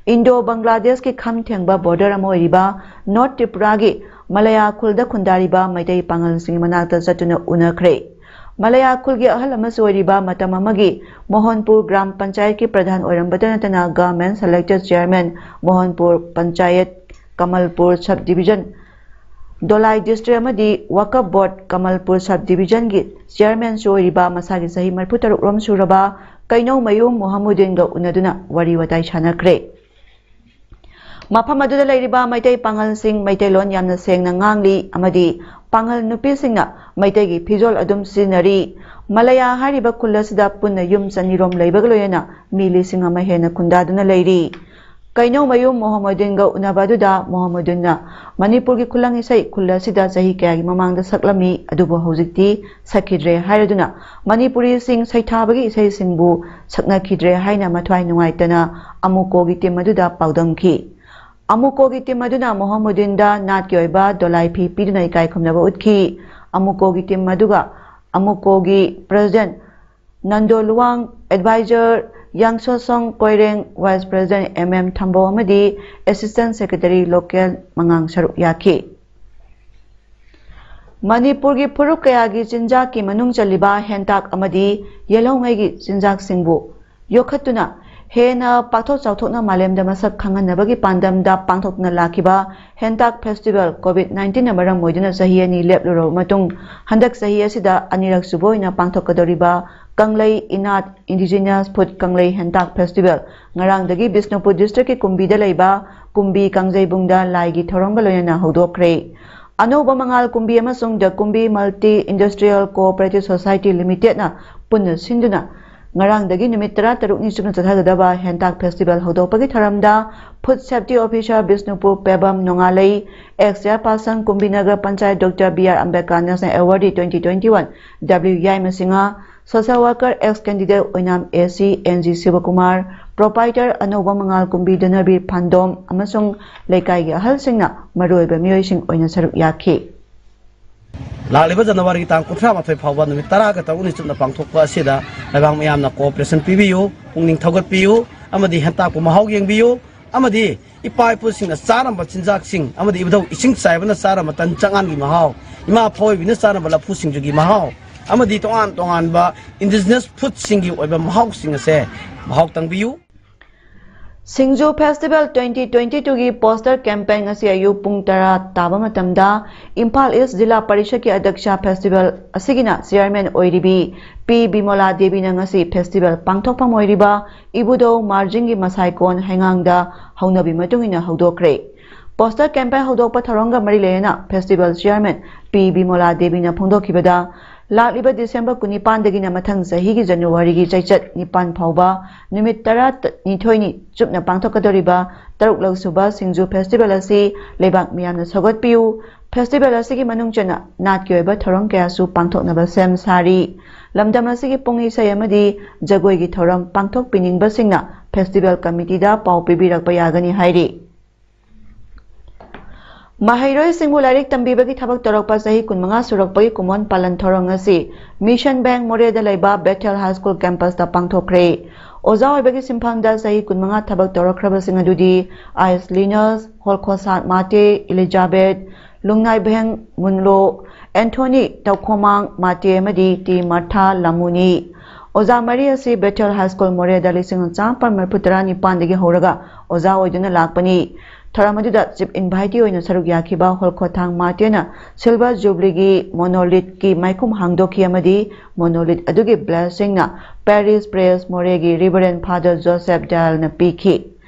ꯏꯟꯗꯣ ꯕꯪꯒ꯭ꯂꯥꯗꯦꯁꯀꯤ ꯈꯝ ꯊꯦꯡꯕ border ꯑꯃ ꯑꯣꯏꯔꯤꯕ North Tripuraꯒꯤ ꯃꯂꯌꯥ ꯈꯨꯜꯗ ꯈꯨꯟꯗꯥꯔꯤꯕ ꯃꯩꯇꯩ ꯄꯥꯉꯜꯁꯤꯡꯒꯤ ꯃꯅꯥꯛꯇ ꯆꯠꯇꯨꯅ ꯎꯅꯈ꯭ꯔꯦ꯫ ꯃꯂꯌꯥ ꯈꯨꯜꯒꯤ ꯑꯍꯜ ꯑꯃꯁꯨ ꯑꯣꯏꯔꯤꯕ ꯃꯇꯝ ꯑꯃꯒꯤ ꯃꯣꯍꯟꯄꯨꯔ ꯒ꯭ꯔꯥꯝ ꯄꯟꯆꯥꯌꯠꯀꯤ ꯄ꯭ꯔꯙꯥꯟ ꯑꯣꯏꯔꯝꯕꯇ ꯅꯠꯇꯅ government selected chairman, ꯃꯣꯍꯟꯄꯨꯔ panchayat, ꯀꯃꯜꯄꯨꯔ sub division, ꯗꯣꯂꯥꯏ district ꯑꯃꯗꯤ Waqf Board ꯀꯃꯜꯄꯨꯔ sub divisionꯒꯤ chairmanꯁꯨ ꯑꯣꯏꯔꯤꯕ ꯃꯁꯥꯒꯤ ꯆꯍꯤ ꯃꯔꯤꯐꯨ ꯇꯔꯨꯛ ꯔꯣꯝ ꯁꯨꯔꯕ ꯀꯩꯅꯧꯃꯌꯨꯝ ꯃꯣꯍꯝꯃꯨꯗꯤꯟꯒ ꯎꯅꯗꯨꯅ ꯋꯥꯔꯤ ꯋꯥꯇꯥꯏ ꯁꯥꯟꯅꯈ꯭ꯔꯦ꯫ ꯃꯐꯝ ꯑꯗꯨꯗ ꯂꯩꯔꯤꯕ ꯃꯩꯇꯩ ꯄꯥꯉꯜꯁꯤꯡ ꯃꯩꯇꯩꯂꯣꯟ ꯌꯥꯝꯅ ꯁꯦꯡꯅ ꯉꯥꯡꯂꯤ ꯑꯃꯗꯤ ꯄꯥꯉꯜ ꯅꯨꯄꯤꯁꯤꯡꯅ ꯃꯩꯇꯩꯒꯤ ꯐꯤꯖꯣꯜ ꯑꯗꯨꯝ ꯁꯤꯖꯤꯟꯅꯔꯤ꯫ ꯃꯂꯌꯥ ꯍꯥꯏꯔꯤꯕ ꯈꯨꯜ ꯑꯁꯤꯗ ꯄꯨꯟꯅ ꯌꯨꯝ ꯆꯅꯤꯔꯣꯝ ꯂꯩꯕꯒ ꯂꯣꯏꯅꯅ ꯃꯤ ꯂꯤꯁꯤꯡ ꯑꯃ ꯍꯦꯟꯅ ꯈꯨꯟꯗꯥꯗꯨꯅ ꯂꯩꯔꯤ꯫ ꯀꯩꯅꯧꯃꯌꯨꯝ ꯃꯣꯍꯝꯃꯗꯤꯟꯒ ꯎꯅꯕ ꯑꯗꯨꯗ ꯃꯣꯍꯝꯃꯗꯤꯟꯅ ꯃꯅꯤꯄꯨꯔꯒꯤ ꯈꯨꯂꯪ ꯏꯁꯩ ꯈꯨꯜ ꯑꯁꯤꯗ ꯆꯍꯤ ꯀꯌꯥꯒꯤ ꯃꯃꯥꯡꯗ ꯁꯛꯂꯝꯃꯤ, ꯑꯗꯨꯕꯨ ꯍꯧꯖꯤꯛꯇꯤ ꯁꯛꯈꯤꯗ꯭ꯔꯦ ꯍꯥꯏꯔꯗꯨꯅ ꯃꯅꯤꯄꯨꯔꯤꯁꯤꯡ ꯁꯩꯊꯥꯕꯒꯤ ꯏꯁꯩꯁꯤꯡꯕꯨ ꯁꯛꯅꯈꯤꯗ꯭ꯔꯦ ꯍꯥꯏꯅ ꯃꯊ꯭ꯋꯥꯏ ꯅꯨꯡꯉꯥꯏꯇꯅ ꯑꯃꯨꯀꯣꯒꯤ ꯇꯤꯝ ꯑꯗꯨꯗ ꯄꯥꯎꯗꯝꯈꯤ꯫ ꯑꯃꯨꯀꯣꯒꯤ ꯇꯤꯝ ꯑꯗꯨꯅ ꯃꯣꯍꯝꯃꯗꯤꯟꯗ ꯅꯥꯠꯀꯤ ꯑꯣꯏꯕ ꯗꯣꯂꯥꯏ ꯐꯤ ꯄꯤꯗꯨꯅ ꯏꯀꯥꯏ ꯈꯨꯝꯅꯕ ꯎꯠꯈꯤ꯫ ꯑꯃꯨꯀꯣꯒꯤ ꯇꯤꯝ ꯑꯗꯨꯒ ꯑꯃꯨꯀꯣꯒꯤ president Nando Luwang, advisor Yangsosong Koireng, vice president M M Thambou ꯑꯃꯗꯤ ꯑꯦꯁꯤꯁꯇꯦꯟꯠ ꯁꯦꯀ꯭ꯔꯦꯇꯔꯤ ꯂꯣꯀꯦꯜ ꯃꯉꯥꯡ ꯁꯔꯨꯛ ꯌꯥꯈꯤ꯫ ꯃꯅꯤꯄꯨꯔꯒꯤ ꯐꯨꯔꯨꯞ ꯀꯌꯥꯒꯤ ꯆꯤꯟꯖꯥꯛꯀꯤ ꯃꯅꯨꯡ ꯆꯜꯂꯤꯕ ꯍꯦꯟꯇꯥꯛ ꯑꯃꯗꯤ ꯌꯦꯜꯍꯧꯉꯩꯒꯤ ꯆꯤꯟꯖꯥꯛꯁꯤꯡꯕꯨ ꯌꯣꯛꯈꯠꯇꯨꯅ ꯍꯦꯟꯅ ꯄꯥꯛꯊꯣꯛ ꯆꯥꯎꯊꯣꯛꯅ ꯃꯥꯂꯦꯝꯗ ꯃꯁꯛ ꯈꯪꯍꯟꯅꯕꯒꯤ ꯄꯥꯟꯗꯝꯗ ꯄꯥꯡꯊꯣꯛꯇꯨꯅ ꯂꯥꯛꯈꯤꯕ ꯍꯦꯟꯇꯥꯛ ꯐꯦꯁꯇꯤꯚꯦꯜ COVID nineteenꯅ ꯃꯔꯝ ꯑꯣꯏꯗꯨꯅ ꯆꯍꯤ ꯑꯅꯤ ꯂꯦꯞꯂꯨꯔꯕ ꯃꯇꯨꯡ ꯍꯟꯗꯛ ꯆꯍꯤ ꯑꯁꯤꯗ ꯑꯅꯤꯔꯛ ꯁꯨꯕ ꯑꯣꯏꯅ ꯄꯥꯡꯊꯣꯛꯀꯗꯧꯔꯤꯕ ꯀꯪꯂꯩ ꯏꯅꯥꯠ ꯏꯟꯗꯤꯖꯤꯅꯁ ꯐꯨꯗ ꯀꯪꯂꯩ ꯍꯦꯟꯇꯥꯛ ꯐꯦꯁꯇꯤꯚꯦꯜ ꯉꯔꯥꯡꯗꯒꯤ ꯕꯤꯁꯅꯨꯄꯨꯔ ꯗꯤꯁꯇ꯭ꯔꯤꯛꯀꯤ ꯀꯨꯝꯕꯤꯗ ꯂꯩꯕ ꯀꯨꯝꯕꯤ ꯀꯥꯡꯖꯩꯕꯨꯡꯗ ꯂꯥꯏꯒꯤ ꯊꯧꯔꯝꯒ ꯂꯣꯏꯅꯅ ꯍꯧꯗꯣꯛꯈ꯭ꯔꯦ꯫ ꯑꯅꯧꯕ ꯃꯉꯥꯜ ꯀꯨꯝꯕꯤ ꯑꯃꯁꯨꯡ ꯗ ꯀꯨꯝꯕꯤ ꯃꯜꯇꯤ ꯏꯟꯗꯁꯇ꯭ꯔꯤꯌꯦꯜ ꯀꯣꯑꯣꯄꯔꯦꯇꯤꯚ ꯁꯣꯁꯥꯏꯇꯤ ꯂꯤꯃꯤꯇꯦꯗꯅ ꯄꯨꯟꯅ ꯁꯤꯟꯗꯨꯅ ꯉꯔꯥꯡꯗꯒꯤ ꯅꯨꯃꯤꯠ ꯇꯔꯥꯇꯔꯨꯛꯅꯤ ꯆꯨꯞꯅ ꯆꯠꯊꯒꯗꯕ ꯍꯦꯟꯇꯥꯛ ꯐꯦꯁꯇꯤꯚꯦꯜ ꯍꯧꯗꯣꯛꯄꯒꯤ ꯊꯧꯔꯝꯗ food safety officer Bishnupur Pebam Nongalei, ex chairperson Kumbi Nagar panchayat doctor B R Ambedkar national awardee twenty twenty one W Yaimasingha, social worker ex candidate Oinam A C, N G ꯁꯤꯕꯀꯨꯃꯥꯔ, proprietor ꯑꯅꯧꯕ ꯃꯉꯥꯜ ꯀꯨꯝꯕꯤ ꯗꯅꯕꯤꯔ ꯐꯥꯟꯗꯣꯝ ꯑꯃꯁꯨꯡ ꯂꯩꯀꯥꯏꯒꯤ ꯑꯍꯜꯁꯤꯡꯅ ꯃꯔꯨꯑꯣꯏꯕ ꯃꯤꯑꯣꯏꯁꯤꯡ ꯑꯣꯏꯅ ꯁꯔꯨꯛ ꯌꯥꯈꯤ꯫ ꯂꯥꯛꯂꯤꯕ ꯖꯅꯋꯥꯔꯤꯒꯤ ꯇꯥꯡ ꯀꯨꯟꯊ꯭ꯔꯥ ꯃꯥꯊꯣꯏ ꯐꯥꯎꯕ ꯅꯨꯃꯤꯠ ꯇꯔꯥꯒ ꯇꯔꯨꯛꯅꯤ ꯆꯨꯞꯅ ꯄꯥꯡꯊꯣꯛꯄ ꯑꯁꯤꯗ ꯂꯩꯕꯥꯛ ꯃꯤꯌꯥꯝꯅ ꯀꯣꯑꯣꯄꯔꯦꯁꯟ ꯄꯤꯕꯤꯌꯨ, ꯄꯨꯛꯅꯤꯡ ꯊꯧꯒꯠꯄꯤꯌꯨ ꯑꯃꯗꯤ ꯍꯦꯟꯇꯥꯛꯄꯨ ꯃꯍꯥꯎ ꯌꯦꯡꯕꯤꯌꯨ ꯑꯃꯗꯤ ꯏꯄꯥ ꯏꯄꯨꯁꯤꯡꯅ ꯆꯥꯔꯝꯕ ꯆꯤꯟꯖꯥꯛꯁꯤꯡ ꯑꯃꯗꯤ ꯏꯕꯨꯙꯧ ꯏꯁꯤꯡ ꯆꯥꯏꯕꯅ ꯆꯥꯔꯝꯕ ꯇꯟ ꯆꯉꯥꯟꯒꯤ ꯃꯍꯥꯎ, ꯏꯃꯥ ꯐꯋꯣꯏꯕꯤꯅ ꯆꯥꯔꯝꯕ ꯂꯐꯨ ꯁꯤꯡꯖꯨꯒꯤ ꯃꯍꯥꯎ ꯑꯃꯗꯤ ꯇꯣꯉꯥꯟ ꯇꯣꯉꯥꯟꯕ ꯏꯟꯗꯤꯖꯤꯅꯁ ꯐꯨꯗꯁꯤꯡꯒꯤ ꯑꯣꯏꯕ ꯃꯍꯥꯎꯁꯤꯡ ꯑꯁꯦ ꯃꯍꯥꯎ ꯇꯪꯕꯤꯌꯨ꯫ ꯁꯤꯡꯖꯨ Festival twenty twenty twoꯒꯤ poster campaign ꯉꯁꯤ ꯑꯌꯨꯛ ꯄꯨꯡ ꯇꯔꯥ ꯇꯥꯕ ꯃꯇꯝꯗ ꯏꯝꯐꯥꯜ East ꯖꯤꯂꯥ ꯄꯔꯤꯁꯠꯀꯤ ꯑꯗ꯭ꯌꯛꯁ festival ꯑꯁꯤꯒꯤꯅ chairman ꯑꯣꯏꯔꯤꯕꯤ ꯄꯤ ꯕꯤꯃꯣꯂꯥ ꯗꯦꯕꯤꯅ ꯉꯁꯤ festival ꯄꯥꯡꯊꯣꯛꯐꯝ ꯑꯣꯏꯔꯤꯕ ꯏꯕꯨꯙꯧ ꯃꯥꯔꯖꯤꯡꯒꯤ ꯃꯁꯥꯏꯀꯣꯟ ꯍꯩꯉꯥꯡꯗ ꯍꯧꯅꯕꯤ ꯃꯇꯨꯡ ꯏꯟꯅ ꯍꯧꯗꯣꯛꯈ꯭ꯔꯦ꯫ Poster campaign ꯍꯧꯗꯣꯛꯄ ꯊꯧꯔꯝꯒ ꯃꯔꯤ ꯂꯩꯅꯅ festival chairman ꯄꯤ ꯕꯤꯃꯣꯂꯥ ꯗꯦꯕꯤꯅ ꯐꯣꯡꯗꯣꯛꯈꯤꯕꯗ, ꯂꯥꯛꯂꯤꯕ December ꯀꯨꯟꯅꯤꯄꯥꯟꯗꯒꯤꯅ ꯃꯊꯪ ꯆꯍꯤꯒꯤ Januaryꯒꯤ ꯆꯩꯆꯠ ꯅꯤꯄꯥꯟ ꯐꯥꯎꯕ ꯅꯨꯃꯤꯠ ꯇꯔꯥꯅꯤꯊꯣꯏꯅꯤ ꯆꯨꯞꯅ ꯄꯥꯡꯊꯣꯛꯀꯗꯧꯔꯤꯕ ꯇꯔꯨꯛꯂꯛ ꯁꯨꯕ ꯁꯤꯡꯖꯨ festival ꯑꯁꯤ ꯂꯩꯕꯥꯛ ꯃꯤꯌꯥꯝꯅ ꯁꯧꯒꯠꯄꯤꯌꯨ꯫ Festival ꯑꯁꯤꯒꯤ ꯃꯅꯨꯡ ꯆꯟꯅ ꯅꯥꯠꯀꯤ ꯑꯣꯏꯕ ꯊꯧꯔꯝ ꯀꯌꯥꯁꯨ ꯄꯥꯡꯊꯣꯛꯅꯕ ꯁꯦꯝ ꯁꯥꯔꯤ꯫ ꯂꯝꯗꯝ ꯑꯁꯤꯒꯤ ꯄꯨꯡ ꯏꯁꯩ ꯑꯃꯗꯤ ꯖꯒꯣꯏꯒꯤ ꯊꯧꯔꯝ ꯄꯥꯡꯊꯣꯛꯄꯤꯅꯤꯡꯕꯁꯤꯡꯅ festival committeeꯗ ꯄꯥꯎ ꯄꯤꯕꯤꯔꯛꯄ ꯌꯥꯒꯅꯤ ꯍꯥꯏꯔꯤ꯫ ꯃꯍꯩꯔꯣꯏꯁꯤꯡꯕꯨ ꯂꯥꯏꯔꯤꯛ ꯇꯝꯕꯤꯕꯒꯤ ꯊꯕꯛ ꯇꯧꯔꯛꯄ ꯆꯍꯤ ꯀꯨꯟꯃꯉꯥ ꯁꯨꯔꯛꯄꯒꯤ ꯀꯨꯝꯑꯣꯟ ꯄꯥꯂꯟ ꯊꯧꯔꯝ ꯉꯁꯤ Mission Bank ꯃꯣꯔꯦꯗ ꯂꯩꯕ Bethel High School campusꯇ ꯄꯥꯡꯊꯣꯛꯈ꯭ꯔꯦ꯫ ꯑꯣꯖꯥ ꯑꯣꯏꯕꯒꯤ ꯁꯤꯟꯐꯝꯗ ꯆꯍꯤ ꯀꯨꯟꯃꯉꯥ ꯊꯕꯛ ꯇꯧꯔꯛꯈ꯭ꯔꯕꯁꯤꯡ ꯑꯗꯨꯗꯤ ꯑꯥꯏꯁ ꯂꯤꯅꯁ, ꯍꯣꯜꯈꯣꯁꯥꯠ ꯃꯥꯇꯦ, ꯏꯂꯤꯖꯥꯕꯦꯠ, ꯂꯨꯡꯅꯥꯏꯚꯦꯡ ꯃꯨꯟꯂꯣ, ꯑꯦꯟꯊꯣꯅꯤ ꯇꯧꯈꯣꯃꯥꯡ ꯃꯥꯇꯦ ꯑꯃꯗꯤ ꯇꯤ ꯃꯥꯔꯊꯥ ꯂꯥꯃꯨꯅꯤ꯫ ꯑꯣꯖꯥ ꯃꯔꯤ ꯑꯁꯤ Bethel High School ꯃꯣꯔꯦꯗ ꯂꯤꯁꯤꯡ ꯑꯃ ꯆꯥꯃꯥꯄꯟ ꯃꯔꯤꯐꯨ ꯇꯔꯥ ꯅꯤꯄꯥꯟꯗꯒꯤ ꯍꯧꯔꯒ ꯑꯣꯖꯥ ꯑꯣꯏꯗꯨꯅ ꯂꯥꯛꯄꯅꯤ꯫ ꯊꯧꯔꯝ ꯑꯗꯨꯗ chief invitee ꯑꯣꯏꯅ ꯁꯔꯨꯛ ꯌꯥꯈꯤꯕ ꯍꯣꯜꯈꯣꯊꯥꯡ ꯃꯥꯇꯦꯅ Silver Jubileeꯒꯤ monolithꯀꯤ ꯃꯥꯏꯈꯨꯝ ꯍꯥꯡꯗꯣꯛꯈꯤ ꯑꯃꯗꯤ monolith ꯑꯗꯨꯒꯤ blessingꯅ Parish Priest ꯃꯣꯔꯦꯒꯤ Reverend Father Joseph Daleꯅ ꯄꯤꯈꯤ꯫